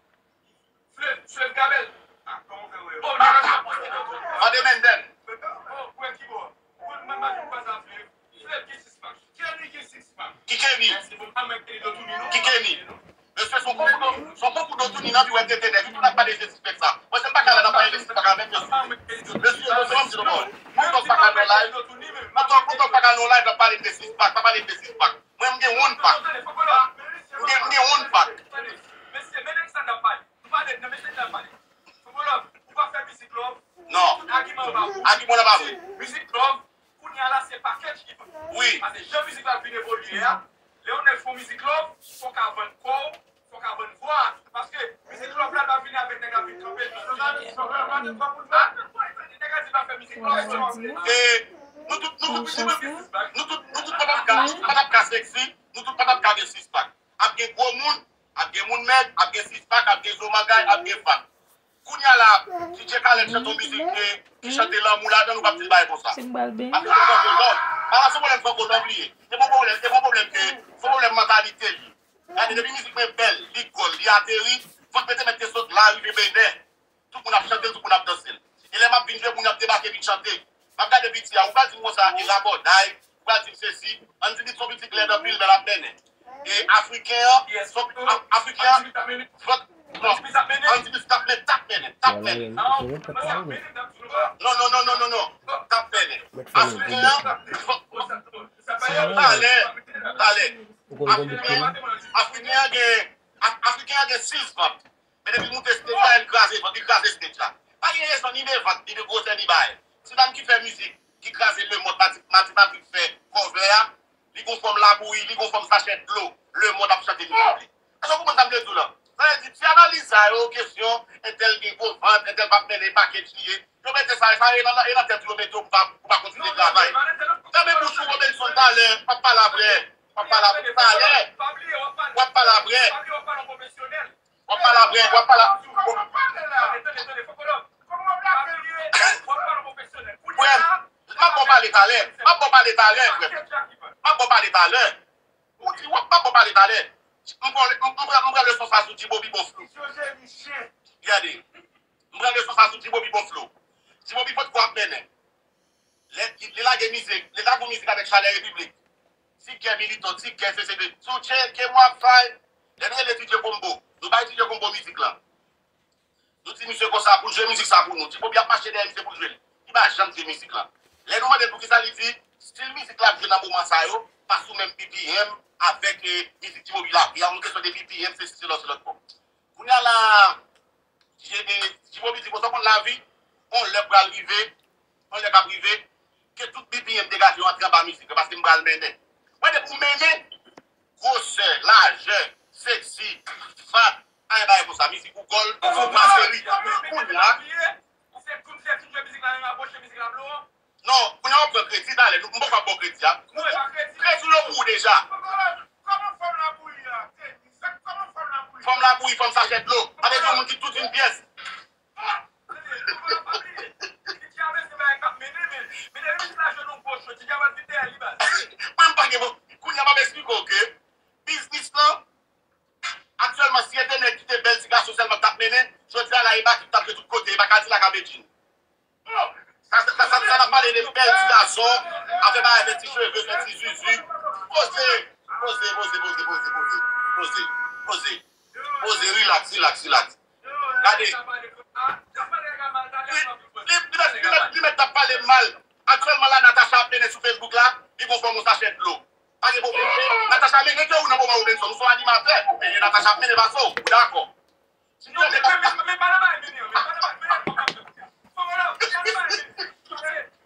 Fleuve, Fleuve Gabel. Ah, kòman fè wè yo? Oh, nèg la poste nan tout. Mande Mendel. Oh, wè ki bò? Ou konn mwen pa di m pa sa Fleuve. Fleuve gen six pack. Kenny gen six pack. Ki Kenny? Ki Kenny? Mesye, se yon konkou do, se yon konkou do touni nan pi wè tete nèg. Tout ap pale de six pack sa. Mwen, se m pa ka la nan pale de six pack avèk mesye. Mesye, mesye, mwen di nou bon. Mwen tou pa ka nan live. Mwen tou, mwen tou pa ka nan live ap pale de six pack, pa pale de six pack. Mwen, m gen one pack. M gen, m gen one pack. Mesye, men nèg sa n ap pale. Nou pale, nan mesye n ap pale. Foubo Love, ou pa fè mizik love. Non. Tout agiman yo pa bon. Agiman yo pa bon. Mizik love, kounye a la, se package ki bon. Wi. Paske jan mizik la vin evolye a, lè yon nèg fè yon mizik love, fò w ka vann kò w, fò w ka vann vwa a tou. Paske mizik love la pa vini avèk nèg la vin kanpe l. Nèg la di pa fè mizik love. E nou tout, nou tout, nou tout, nou tout pa t ap ka, pa t ap ka sexy, nou tout pa t ap ka gen six pack. Ap gen gwo moun, ap gen moun mèg, ap gen six pack, ap gen zo mangay, ap gen fat. Kounye a la, D J Khaled chante yon mizik ki, ki chante lanmou ladan l, ou p ap di l bagay konsa. Paske se franco love. Pa se pwoblèm franco love li ye. Se pa pwoblèm, se pa pwoblèm ke, se pwoblèm mantalite li. Gade, depi mizik mwen bèl, li gòl, li ateri, fòk mwen te mèt te sot la, rive Benen. Tout moun ap chante l, tout moun ap danse l. E lè m ap vin jwe, moun yo ap debake vin chante. M ap gade piti a, ou pral di m konsa, e rabòday, ou pral di m sesi, Andy Beat se yon piti k lèd anpil, men l ap mennen. E Afriken an, se yon, A-, Afriken an, fòk, non, Andy Beat t ap mennen, t ap mennen, t ap mennen. Non, non, non, non, non, non, t ap mennen. Afriken an, fòk, talè, talè. Afriken an gen, Af- Afriken an gen sis vant. Men depi l moute stage la, li kraze vant, li kraze stage la. Pa gen rezon ni de vant, ni de gwosè, ni bagay. Se dam ki fè mizik, ki kraze lemonn, Mati Mati Patrick fè cover a, li gon fòm labouyi, li gon fòm sachè dlo, lemonn ap chante mizik li. Èske w konprann sa m vle di w la? Sa vle di, ti analiz sa yo, kesyon, entèl gen gwo vant, entèl p ap mennen, pakèt li ye. Yo mete sa, sa e nan, e nan tèt yo mete w pou pa, pou pa kontinye travay. Fèmen bouch ou, Robenson, talè, w ap pale apre. W ap pale apre, talè. W ap pale apre. W ap pale apre, w ap pale apre. Frè m, m ap ba w pale talè. M ap ba w pale talè, frè m. M ap ba w pale talè. Ou di, w ap, m ap ba w pale talè. M pran, m, m pran, m pran leson sa sou Djibobi Bon Flo. Gade. M pran leson sa sou Djibobi Bon Flo. Djibobi potko ap mennen. Lè li, li lage mizik, li lage yon mizik avèk Chalè Repiblik. Ti kè militan, ti kè se se de. Sou tcheke mwa fay. Lè nou rele D J Combo. Nou bay D J Combo mizik lan. Nou di misye konsa pou l jwe mizik sa pou nou. Djibobi ap mache dèyè misye pou l jwe l. Li pa janm jwe mizik lan. Lè nou mande l poukisa, li di, stil mizik l ap jwe nan moman sa yo pa sou menm B P M avèk, eh, mizik Djibobi la. Gen yon kesyon de B P M, se si, se lòt, se lòt bò. Kounye a la, Djibobi di konsa, w konn lavi, yon lè pral rive, yon lè k ap rive, ke tout B P M degaje yo antre anba mizik la, paske m pral mennen. Mwen, depi w mennen, gwosè, lajè, seksi, fat, anyen bagay konsa, mizik ou gòl, ou pa seri. Kounye a, non, kounye a w ap pran kredi talè, nou, m poko ap ba w kredi a. Kredi w yo pou ou deja. Kòman fòm la bouyi a? Teni, sa kòman fòm la bouyi? Fòm la bouyi, fòm sachè dlo. Avèk yon moun ki tout yon pyès. Mwen m pa gen bon. Kounye a m ap eksplike w ke biznis lan, aktyèlman, si e te nèg ki te bèl ti gason sèlman k t ap mennen, jodi a la e Baky k t ap jwe tout kote, e pa Kadilak a Medjine. Sa, sa, sa, sa n ap pale de bèl ti gason, afè bagay fè ti cheve, fè ti zuzu. Poze, poze, poze, poze, poze, poze, poze, poze, poze, rilaks, rilaks, rilaks. Gade. Li, li, li mèt, li mèt, li mèt t ap pale m mal. Aktyèlman la, Natacha ap mennen sou Facebook la, li gon fòm yon sachè dlo. Pa gen pwoblèm. Natacha mennen ke ou nan moman Robenson, ou se yon animatè. Men Natacha ap mennen pase w, ou dakò. Si nou men, men, men, men pa nan bagay mennen an, men pa nan bagay mennen an, men pa nan bagay mennen an. Fò w la, men pa nan bagay mennen an.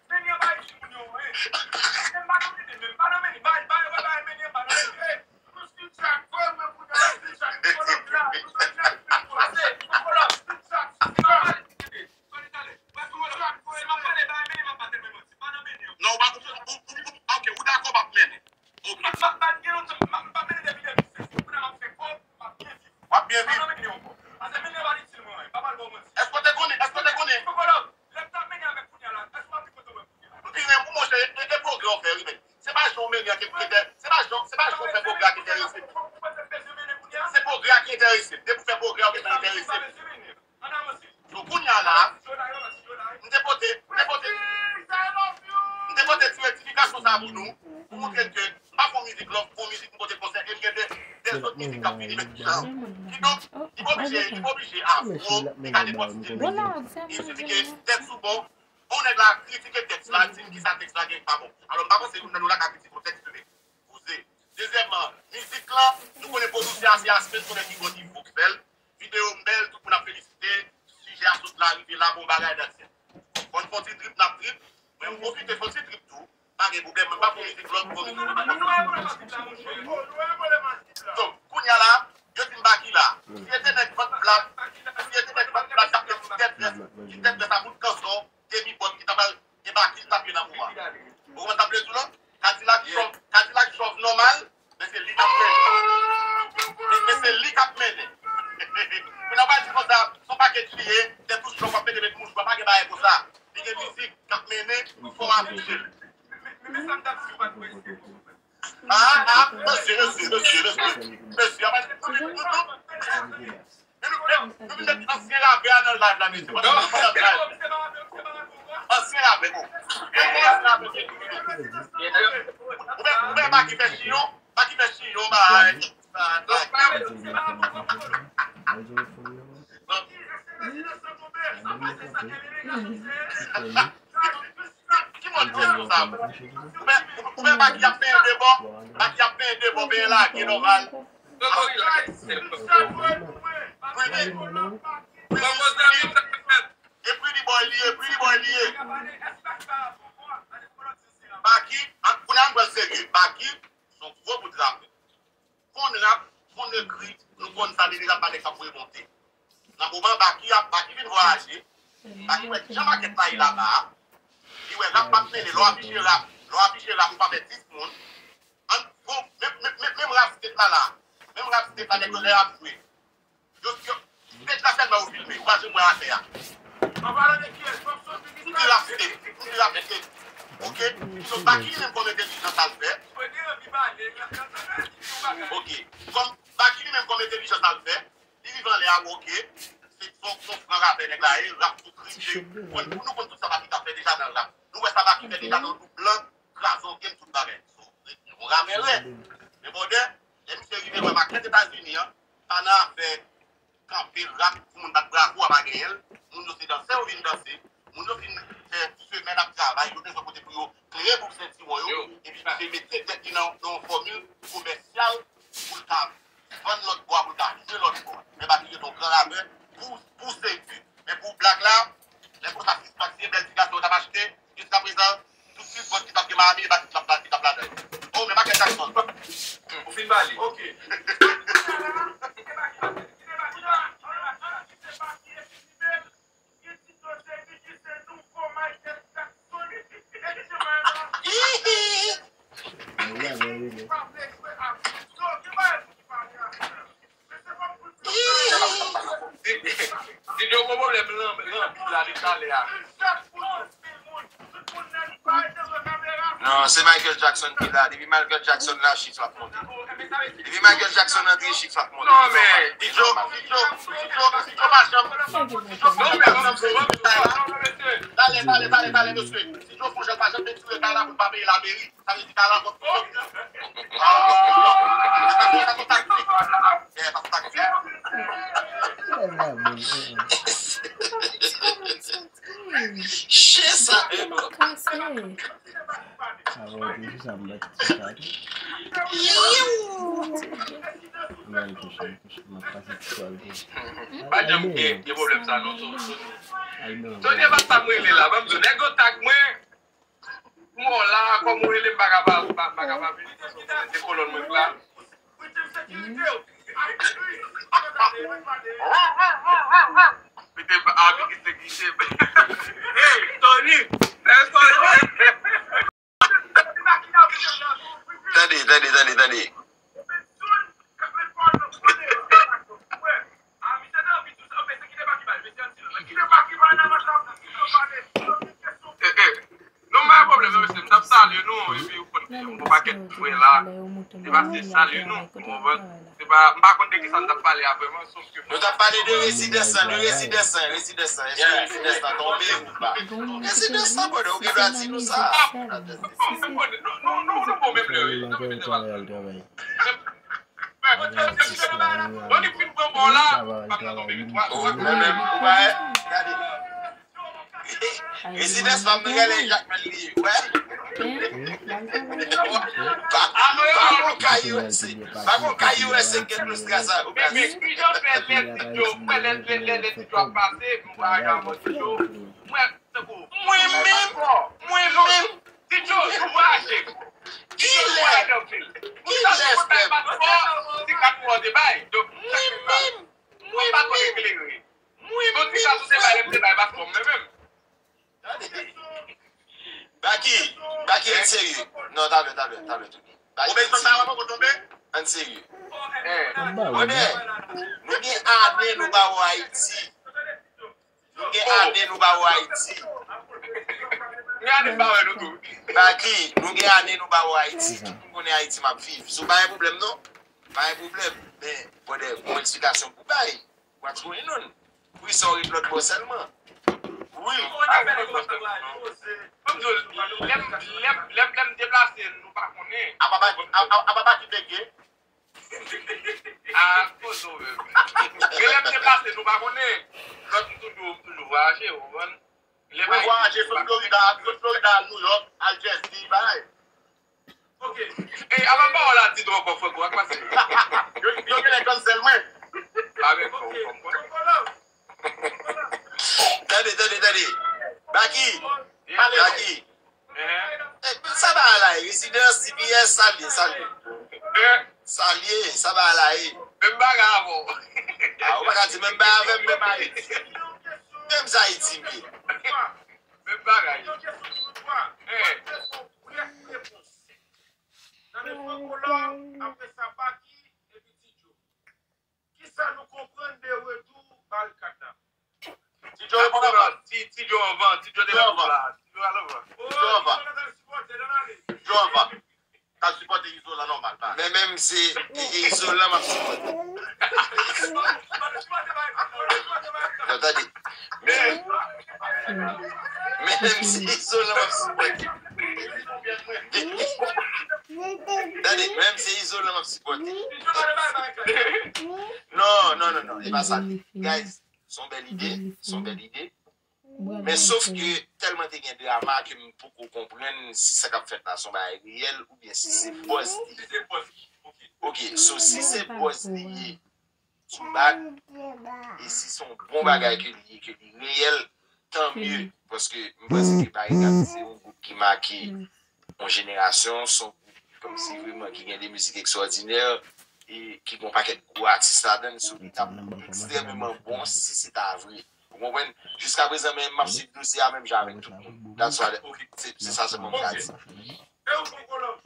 Mennen an pa isi moun yo, wi. Men pa nan mennen, men pa nan mennen, bagay, bagay, bagay mennen an pa nan mennen. Non, ou pa, ou, ou, ou, ou, ok, ou dakò p ap mennen. Ok. W ap byen viv. Èske w te konnen, èske w te konnen? M pi renmen pou monchè, e, e pwogrè w fè, wi, men. Se pa jan w mennen an ki enterese, se pa jan, se pa jan w fè pwogrè a ki enterese m. Se pwogrè a ki enterese m. Depi w fè pwogrè a, w gentan enterese m. So, kounye a la, m te pote, m te pote, m te pote ti rektifikasyon sa a pou nou, pou montre ke m pa fè yon mizik love, fè yon mizik m pote konsèy, e m gen de, de zòt mizik k ap vini, men ki jan. Kidonk, li pa oblije, li pa oblije afwo, li ka nenpòt stil mizik. Il suffit ke tèks ou bon, yon nèg la kritike tèks la, di m kisa tèks la gen k pa bon. Alò, m pa panse youn nan nou la ka kritike yon tèks, men poze. Dezyèmman, mizik lan, nou konnen pwodiktè a se Aspen, konnen ki bon nivo k fè l. Videyo m bèl, tout moun ap felisite. Sijè a sot la, rive la, bon bagay, datsa. Fò n fè yon ti trip, n ap trip. Mwen, m pwofite fè yon ti trip tou. Pa gen pwoblèm, mwen pa fè mizik lòt, fè mizik. Donk, kounye a la, yo di m Baky la. Si e te nèg vant plat, si e te nèg vant plat, k ap met ti tèt grès, ti tèt grès a bout kanson, demi bòt ki ta pral debake l t ap ye nan moman. Ou konprann sa m vle di w la? Kadilak chòv, Kadilak chòv nòmal, men se li k ap mennen. Men, men se li k ap mennen. Kounye a w pral di konsa, se yon pakèt li ye, tèt ou chòv, w ap mete met mouchwa, pa gen bagay konsa. Li gen mizik k ap mennen, fò w afiche l. Ah, ah, mesye, mesye, mesye, mesye. Mesye, apa, nou, nou, nou, nou, nou, nou, nou vin met ansyen rapè a nan live la, mesye. Pandan nou nan live. Ansyen rapè, bon. Gen ansyen rapè, mesye. Ou wè, ou wè Baky fè chiyon, Baky fè chiyon, bay. Ki mòd kesyon sa? Ou wè, ou wè Baky ap fè de bò. Baki ap penyen de bò, penyen lage, nòmal. Toto rilaks. Pretty, Pretty, e Pretty Boy li ye, Pretty Boy li ye. Baki, an, kounye a nou pral serye. Baki, se yon gwo bout rapè. Konn rap, konn ekri, nou konn sa, li deja pa nèg k ap voye monte. Nan moman Baki ap, Baki vin vwayaje, Baki wè jan makèt la ye laba a, li wè rap p ap mennen, lè w afiche rap, lè w afiche rap, ou pa fè dis moun. An, bon, menm, menm, menm, menm rap state la la, menm rap state la, nèg yo lè y ap jwe. Yo, yo, stage la sèlman yo filme, ou pa janm wè afè a. An palan de kiyès? M di rap state, m di rap state. Ok? So, Baki li menm kòm entèlijans sa l fè. Ok. Kòm Baki li menm kòm entèlijans sa l fè, li rive anlè a, ok. Se fò, fò fran rapè nèg la ye, rap tou kriye. Bon, nou konn tout sa Baki ta fè deja nan rap. Nou wè sa Baki fè deja nan Look Blan, kraze yon game, tout bagay. So, yon rapè rèd. Men brother, lè misye rive wè makèt Etazini an, pa nan afè kanpe rap pou moun bat bravo a pa genyen l. Moun yo se dansè yo vin danse. Moun yo fin fè semèn ap travay, yo bezwen kote pou yo klere bouk sentiwon yo, epi misye mete tèt li nan, nan yon fòmil komèsyal pou l ka vann lòt bò a, pou l ka jwe lòt bò a. Men Baki se yon gran rapè pou, pou seyte. Men pou blag la, lè konsa sis bak se bèl ti gason yo t ap achte, jiskaprezan, tout sis bòt ki t ap gen Miami, e Baki ki t ap, ki t ap ladan yo. Oh, men Michael Jackson. Ou fin ba li. Ok. Ti Djo gon pwoblèm lan, lan pil la depi talè a. Non, se Michael Jackson ki la. Depi Michael Jackson la, chif la ap monte. Depi Michael Jackson antre, chif la ap monte. Non, men, Ti Djo, Ti Djo, Ti Djo, Ti Djo pa janm, Ti Djo pa janm nan gwo. Talè, talè, talè, talè, mesye. Ti Djo fè jan pa janm dekouvri kay la pou l pa peye lameri. Sa vle di kay la ankò pi chè. Ah, sa se taktik. Yeah, sa se taktik. Chen sa, e bro. Sa va, ou te sou sa, m bat sou sa tou. Yow! M al touche, m touche, m ap pase ti twal tou. Pa janm gen, gen pwoblèm sa non, Tony. Tony, e pa sa m rele la, ban m di w, nèg yo tag mwen, m wè w la, kòm ou rele m, m pa ka pa, m pa, m pa ka pa vini, paske w konnen se kolòn mwen k la. Mete m abi ki se klise. Hey, Tony! Hey, Tony! Tande, tande, tande, tande. Eh, eh. Nou pa gen pwoblèm non, mesye. M t ap salye nou, epi ou konn ki jan m gon pakèt mwen la. Se pa se salye nou, ou konprann? Se pa, m pa konn de kisa n t ap pale a vrèman, sof ke nou t ap pale de rezidans lan, de rezidans lan, rezidans lan. Èske rezidans lan tonbe ou pa? Rezidans lan, brother, ou gen dwa di nou sa. Bon, men bon, nou, nou, nou, nou bon menm lè, wi. Nan men travay, al travay. Bon, li fin pran bò la, m ap nan tonbe gen twa, twa. Ou menm, ou pa wè? Gade. Rezidans pa m nan gade Jakmèl li ye, wè. Pa, pa gon kay U S A. Pa gon kay U S A ki gen plis tras a, ou ka di. Men, men, kijan fè lè Ti Djo, mwen lè, lè, lè, lè Ti Djo ap pase, m pa ka mwen Ti Djo. Mwen, tankou, mwen menm, mwen menm. Ti Djo, nou voyaje. Ti Djo voyaje anpil. Ou sa te konn bay paspò, ti kat mwen te bay. Donk, mwen menm, mwen menm. Mwen pa konn eklere. Mwen menm. Donk, ti kat ou te bay, lè m te bay paspò mwen menm. Baki, Baki, ann serye. Non, talè, talè, talè, Tony. Baki, ann serye. Ann serye. Brother, nou gen ane nou pa wè Ayiti. Nou gen ane nou pa wè Ayiti. Gen ane m pa wè nou tou. Baki, nou gen ane nou pa wè Ayiti. Tout moun konnen Ayiti m ap viv. So, pa gen pwoblèm non. Pa gen pwoblèm. Men, brother, gon eksplikasyon pou bay. What's going on? Wi, sa w ret lòt bò sèlman. Wi. Lè m, lè m, lè m, lè m deplase, nou pa konnen. Apa Baki, apa, apa Baki bege? A, kozo menm. Gen lè m deplase, nou pa konnen. Lòt m toujou, m toujou vwayaje, ou konprann? Lè m vwayaje, sot Florida, sot Florida al New York, al Jersey, bay. Ok. Ey, avan pawòl la di twò fò, Franco, ak pase. Yo, yo genlè cancel mwen. Avèk fò, fò, fò. Tande, tande, tande. Baky, Baky. Eh, sa ba la, rezidans, C P S, salye, salye. Salye, sa ba la, eh. Menm bagay avè w. Ah, ou pa ka di menm bagay avè m, menm Ayiti. Menm sa Ayiti m ye. Menm bagay. Eh. Nan men Franco Love, apre sa Baky, epi Ti Djo. Kisa nou konprann de retou Barikad la? Ti Djo reponn anvan. Ti, Ti Djo anvan, Ti Djo te nan gwoup la. Ti Djo al anvan. Ti Djo anvan. Ti Djo anvan. T ap sipòte Izolan nòmal, pa. Men menm se Izolan m ap sipòte. Non, tande. Men, men menm se Izolan m ap sipòte. Tande, menm se Izolan m ap sipòte. Non, non, non, non, e pa sa. Guys, se yon bèl ide, se yon bèl ide. Men sof ke tèlman te gen drama ke m poko konprann si sa k ap fèt la se yon bagay reyèl oubyen si se buzz li ye. Ok, so si se buzz li ye sou Bak, e si se yon bon bagay ke li ye, ke li reyèl, tan mye. Paske m panse ke Barikad se yon gwoup ki make yon jenerasyon, se yon gwoup kòmsi vrèman ki gen de mizik ekstwòdinè e ki gen yon pakèt gwo atis ladan l, so li t ap ekstrèmeman bon si se ta vre. Ou konprann? Jiskaprezan, men m ap swiv dosye a menm jan avèk tout moun. That's why, se, se sa sèlman m ka di. E ou Franco Love?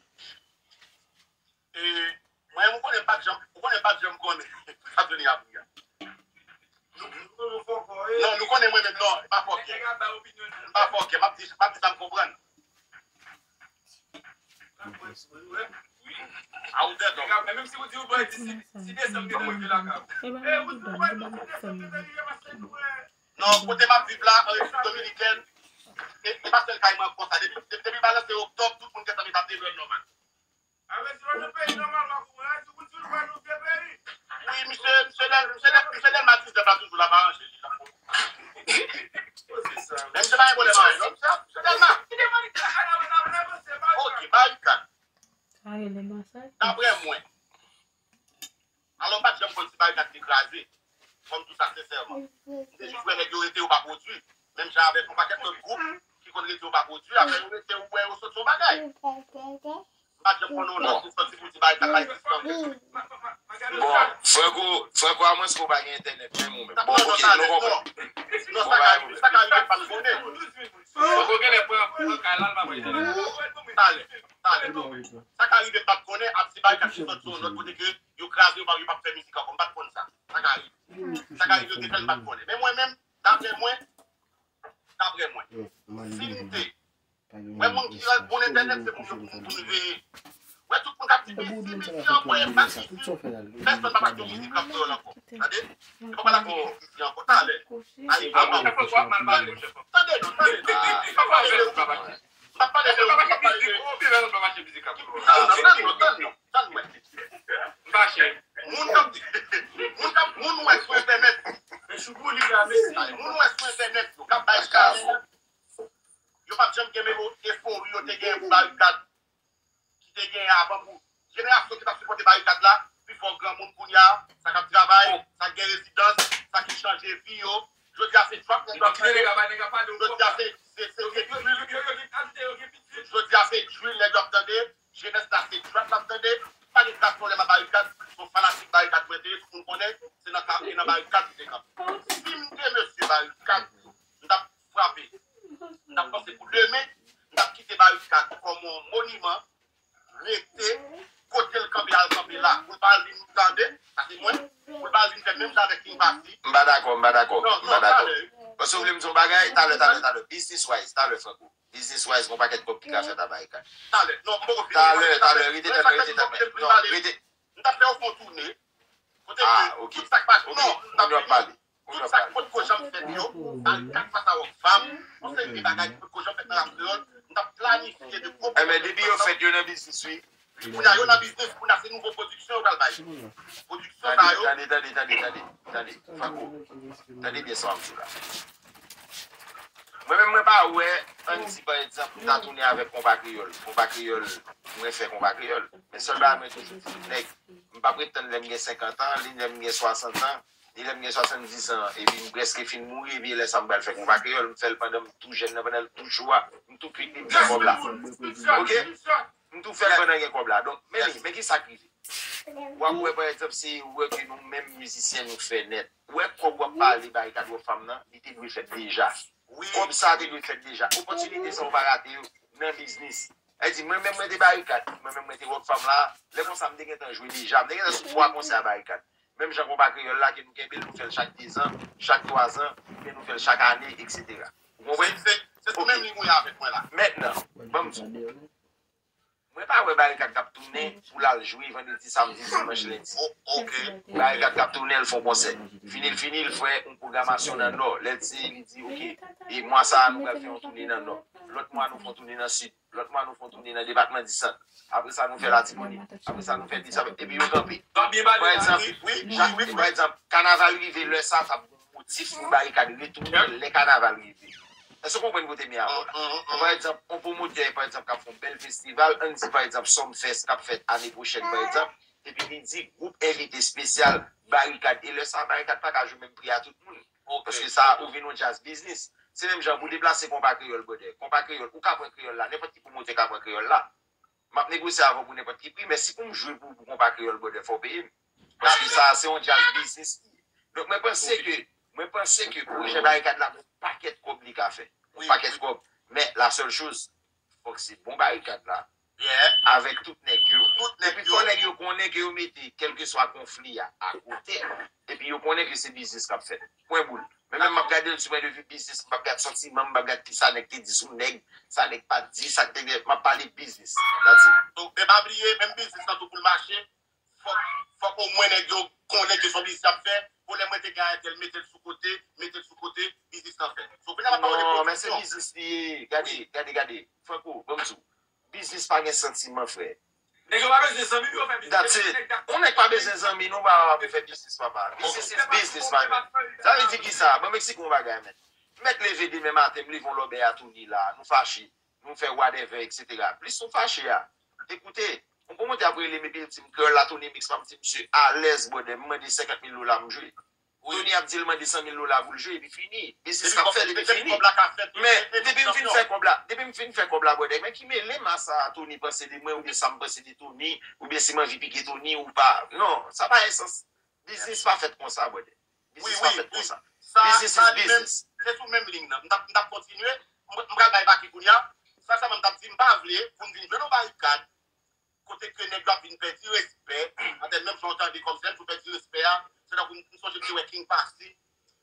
E, mwen, ou konnen m pa t janm, ou konnen m pa t janm konnen sa Johnny ap ri a. Non, nou konnen mwen menm, non, m pa fòkè. M pa fòkè, m ap di, m ap di sa m konprann. A ou dèdò. Non, kote m ap viv la, an Repiblik Dominikèn, e, e pa sèl kay mwen konsa. Depi, depi, depi balanse oktòb, tout moun gentan met ap devè nòmal. Wi, misye, misye Del, misye Del, misye Delma diznèf la toujou la, pa ranje li la. Men misye pa gen pwoblèm anyen, non, misye, misye Delma. Ok, Barikad. Daprè mwen, alò, m pa t janm konn si Barikad te kraze. Fò m di w sa sensèman. M te jis wè nèg yo rete, yo pa pwodui. Menm jan avèk yon pakèt lòt gwoup ki konn rete, yo pa pwodui. Apre yo rete, ou wè yo sot yon bagay. M pa t janm konnen yon nòt ki sòti pou di Barikad pa egziste ankò. Bon, Franco, Franco, amwenske w pa gen entènèt menm ou menm. Bon, ok, nou konprann. Non, sa ka rive, sa ka rive, m pa t konnen. Franco genlè pran, pran kay la, l pa pran entènèt. Talè, talè. Sa ka rive, m pa t konnen, ap di Barikad te sòti yon nòt kote ke yo kraze, yo pa, yo p ap fè mizik ankò. M pa t konn sa. Sa ka rive. Sa ka rive, yo te fè l, m pa t konnen. Men mwen menm, daprè mwen, daprè mwen, si m te, mwen, moun ki al bon entènèt, se moun yo pou, pou nou veye. Wè, tout moun k ap di, "Mesi, mesi ankò, e pa mesi." Pèsonn pa pa t yon mizik k ap kreye ankò. Tande? Se pa pale ak yon mizik ankò. Talè. Ayi, papa. Tande non, tande non. M pa pale de ou. M pa pale de ou. M pa pale de ou. Tann non, tann non, tann non. Tann mwen. M fache. Moun k ap, moun k ap, moun wè sou entènèt. Moun wè sou entènèt yo k ap bay kale. Yo p ap janm gen menm efori yo te genyen pou Barikad ki te genyen avan pou jenerasyon ki t ap sipòte Barikad la, pifò granmoun kounye a, sa k ap travay, sa k gen rezidans, sa ki chanje vi yo. Jodi a se trap nèg yo ap tande. Jodi a se, se, se, se drill. Jodi a se drill nèg yo ap tande. Jenès la se trap l ap tande. Pa gen gras pwoblèm a Barikad. Se yon fanatik Barikad mwen te ye, tout moun konnen. Se nan ka, e nan Barikad li te kanpe. Si m te mesye Barikad, m t ap frape. M t ap panse pou demen, m t ap kite Barikad kòm yon moniman, rete kote l kanpe, al kanpe la. Pou l pa al vin tande, sa se mwen, pou l pa al vin fè menm jan avèk King Bassy. M pa dakò, m pa dakò, m pa dakò. Paske w vle m di yon bagay, talè, talè, talè. Business wise, talè, Franco. Business wise, gon pakèt kòb ki ka fèt a Barikad. Talè, non, m poko fini. Talè, talè, rete, talè, rete, talè. Non, rete. M t ap fè yo fè yon toune. Kote ke tout sa k pase, non, m t ap fini. Tout sa k potko janm fèt yo, Barikad fas a Rockfam, yon seri de bagay ki potko janm fèt nan rap kreyòl, m t ap planifye de gwo pwojè. Enben, depi yo fèt, yo nan biznis, wi. Kounye a, yo nan biznis, kounye a, se nouvo pwodiksyon yo pral bay. Pwodiksyon sa yo. Tande, tande, tande, tande, tande, tande. Franco, tande byen sa w ap di la. Mwen menm, mwen pa wè, ann di, pa egzanp, m ta tounen avèk Konpa Kreyòl. Konpa Kreyòl, mwen fè konpa kreyòl. Men sèl bagay mwen toujou di tout nèg, m p ap ret tann lè m gen senkant an, ni lè m gen swasant an, ni lè m gen swasanndiz an, epi m prèske fin mouri, epi lè sa m pral fè konpa kreyòl, m fè l pandan m tou jèn nan, pandan l tou cho a, m tou kwit li, m fè kòb la. Oke? M tou fè l pandan gen kòb la. Donk, men li, men ki sa k rive? W ap wè, pa egzanp, se erè ke nou menm mizisyen nou fè nèt. Ou wè kòb w ap pale, Barikad Rock Fam nan, li te dwe fèt deja. Kòb sa te dwe fèt deja. Opòtinite sa ou pa rate yo nan biznis. Sa vle di, mwen menm mwen te Barikad, mwen menm mwen te Rock Fam la, lè konsa m te gentan jwe deja. M te gentan sou twa konsè a Barikad. Menm jan konpa kreyòl la, ke nou kenbe l, nou fè l chak dezan, chak twazan, oubyen nou fè l chak ane, etsetera. Ou konprann? Se, se sou menm liy ou ye avèk mwen la. Mentnan, ban m di w. Mwen pa wè Barikad k ap tounen pou l al jwe vandredi, samdi, dimanch, lendi. Oke. Barikad k ap tounen, l fè yon konsè. Fini l fini, l fè yon pwogramasyon nan Nò. Lè l se, li di, oke, e mwa sa a, nou pral fè yon tounen nan Nò. Lòt mwa, nou fè yon tounen nan Sid. Lòt mwa, nou fè yon tounen nan depatman di Sant. Apre sa, nou fè Latibonit. Apre sa, nou fè Desalin. Epi yo kanpe. Pa egzanp, wi, wi, wi, pa egzanp, kanaval rive, lè sa a, t ap gen yon motif pou Barikad retounen lè kanaval rive. Èske w konprann kote m ye a la? Pa egzanp, yon pwomotè, pa egzanp, k ap fè yon bèl festival, ann di, pa egzanp, Summerfest k ap fèt ane pwochèn, pa egzanp, epi li di gwoup envite espesyal Barikad. E lè sa a, Barikad pa ka jwe menm pri a tout moun. Paske sa a, ou vin yon djaz biznis. Se menm jan pou deplase konpa kreyòl, brother. Konpa kreyòl, ou ka pran kreyòl la, nenpòt ki pwomotè ka pran kreyòl la. M ap negosye avè w pou nenpòt ki pri, men si pou m jwe pou, pou konpa kreyòl, brother, fò w peye m. Paske sa a, se yon djaz biznis li ye. Donk, mwen panse ke, mwen panse ke pwojè Barikad la, gon pakèt kòb li ka fè. Gon pakèt kòb. Men, la seule chose, fòk se bon Barikad la, avèk tout nèg yo. Epi fò nèg yo konnen ke yo mete kèlkeswa konfli a akote, epi yo konnen ke se biznis k ap fèt. Pwen boul. Men menm m ap gade l sou pwen de vi biznis, m p ap gad santiman, m p ap gad kisa nèg te di sou nèg, sa nèg pa t di, sa k te gen, m ap pale biznis. That's it. So, men pa bliye, menm biznis lan tou pou l mache, fòk, fòk omwen nèg yo konnen ke se yon biznis y ap fè. Bon, lè mwen te gen entèl, mete l sou kote, mete l sou kote, biznis lan fèt. So, kounye a m ap ba w de pwodiksyon. Non, men se biznis li ye. Gade, gade, gade. Franco, ban m di w. Biznis pa gen santiman, frè. Nèg yo pa bezwen zanmi pou yo fè biznis. That's it. Yon nèg pa bezwen zanmi, non, pa pou fè biznis, papa. Business is business, my man. Sa vle di kisa? Ban m eksplike w yon bagay, man. M mèt leve demen maten, m leve yon lòbèy a Tony la, nou fache, nou fè whatever, etsetera. Plis nou fache a, ekoute, yon pwomotè ap rele m epi l di m, "Kreyòl la, Tony Mix," m ap di, "Misye alèz, brother, m mande senkant mil dola, m jwe." Tony ap di l mande san mil dola pou l jwe, epi fini. Biznis k ap fèt, epi fini. Men, depi m fin fè kòb la, depi m fin fè kòb la, brother, men ki mele m a sa Tony panse de mwen, oubyen sa m panse de Tony, oubyen si m anvi pike Tony ou pa. Non, sa pa gen sans. Biznis pa fèt konsa, brother. Biznis pa fèt konsa. Business is business. Se sou menm liy nan. M t ap, m t ap kontinye. M, m pral bay Baky kounye a. Sa sèlman m t ap di, m pa vle pou n vin jwenn yon Barikad kote ke nèg yo ap vin pèdi respè, antèn menm jan w tande kòmsi lè m di w pèdi respè a, se tankou m, m sonje m te wè King Passy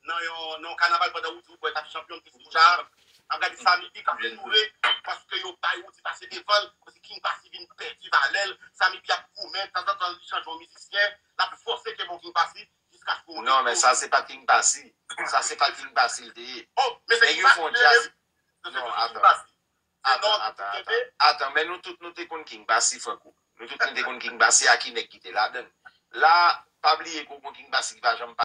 nan yon, nan yon kanaval pandan Roody Roy t ap chanpyon, m te sou Jab, m ap gade Sammy B k ap vin boure, paske yo bay Roody pase devan l, kòmsi King Passy vin pèdi valè l, Sammy B ap goumen, tanzantan li chanje yon mizisyen, l ap fòse ke bon King Passy, jiskaske yon... Non, men sa se pa King Passy. Sa se pa King Passy l te ye. Oh, men se King Passy l te ye. Non, atan. Atan, atan, atan. Atan, men nou tout nou te konn King Passy, Franco. Nou tout nou te konn King Passy, a ki nèg ki te ladann. La, pa bliye ke w gon King Passy ki pa janm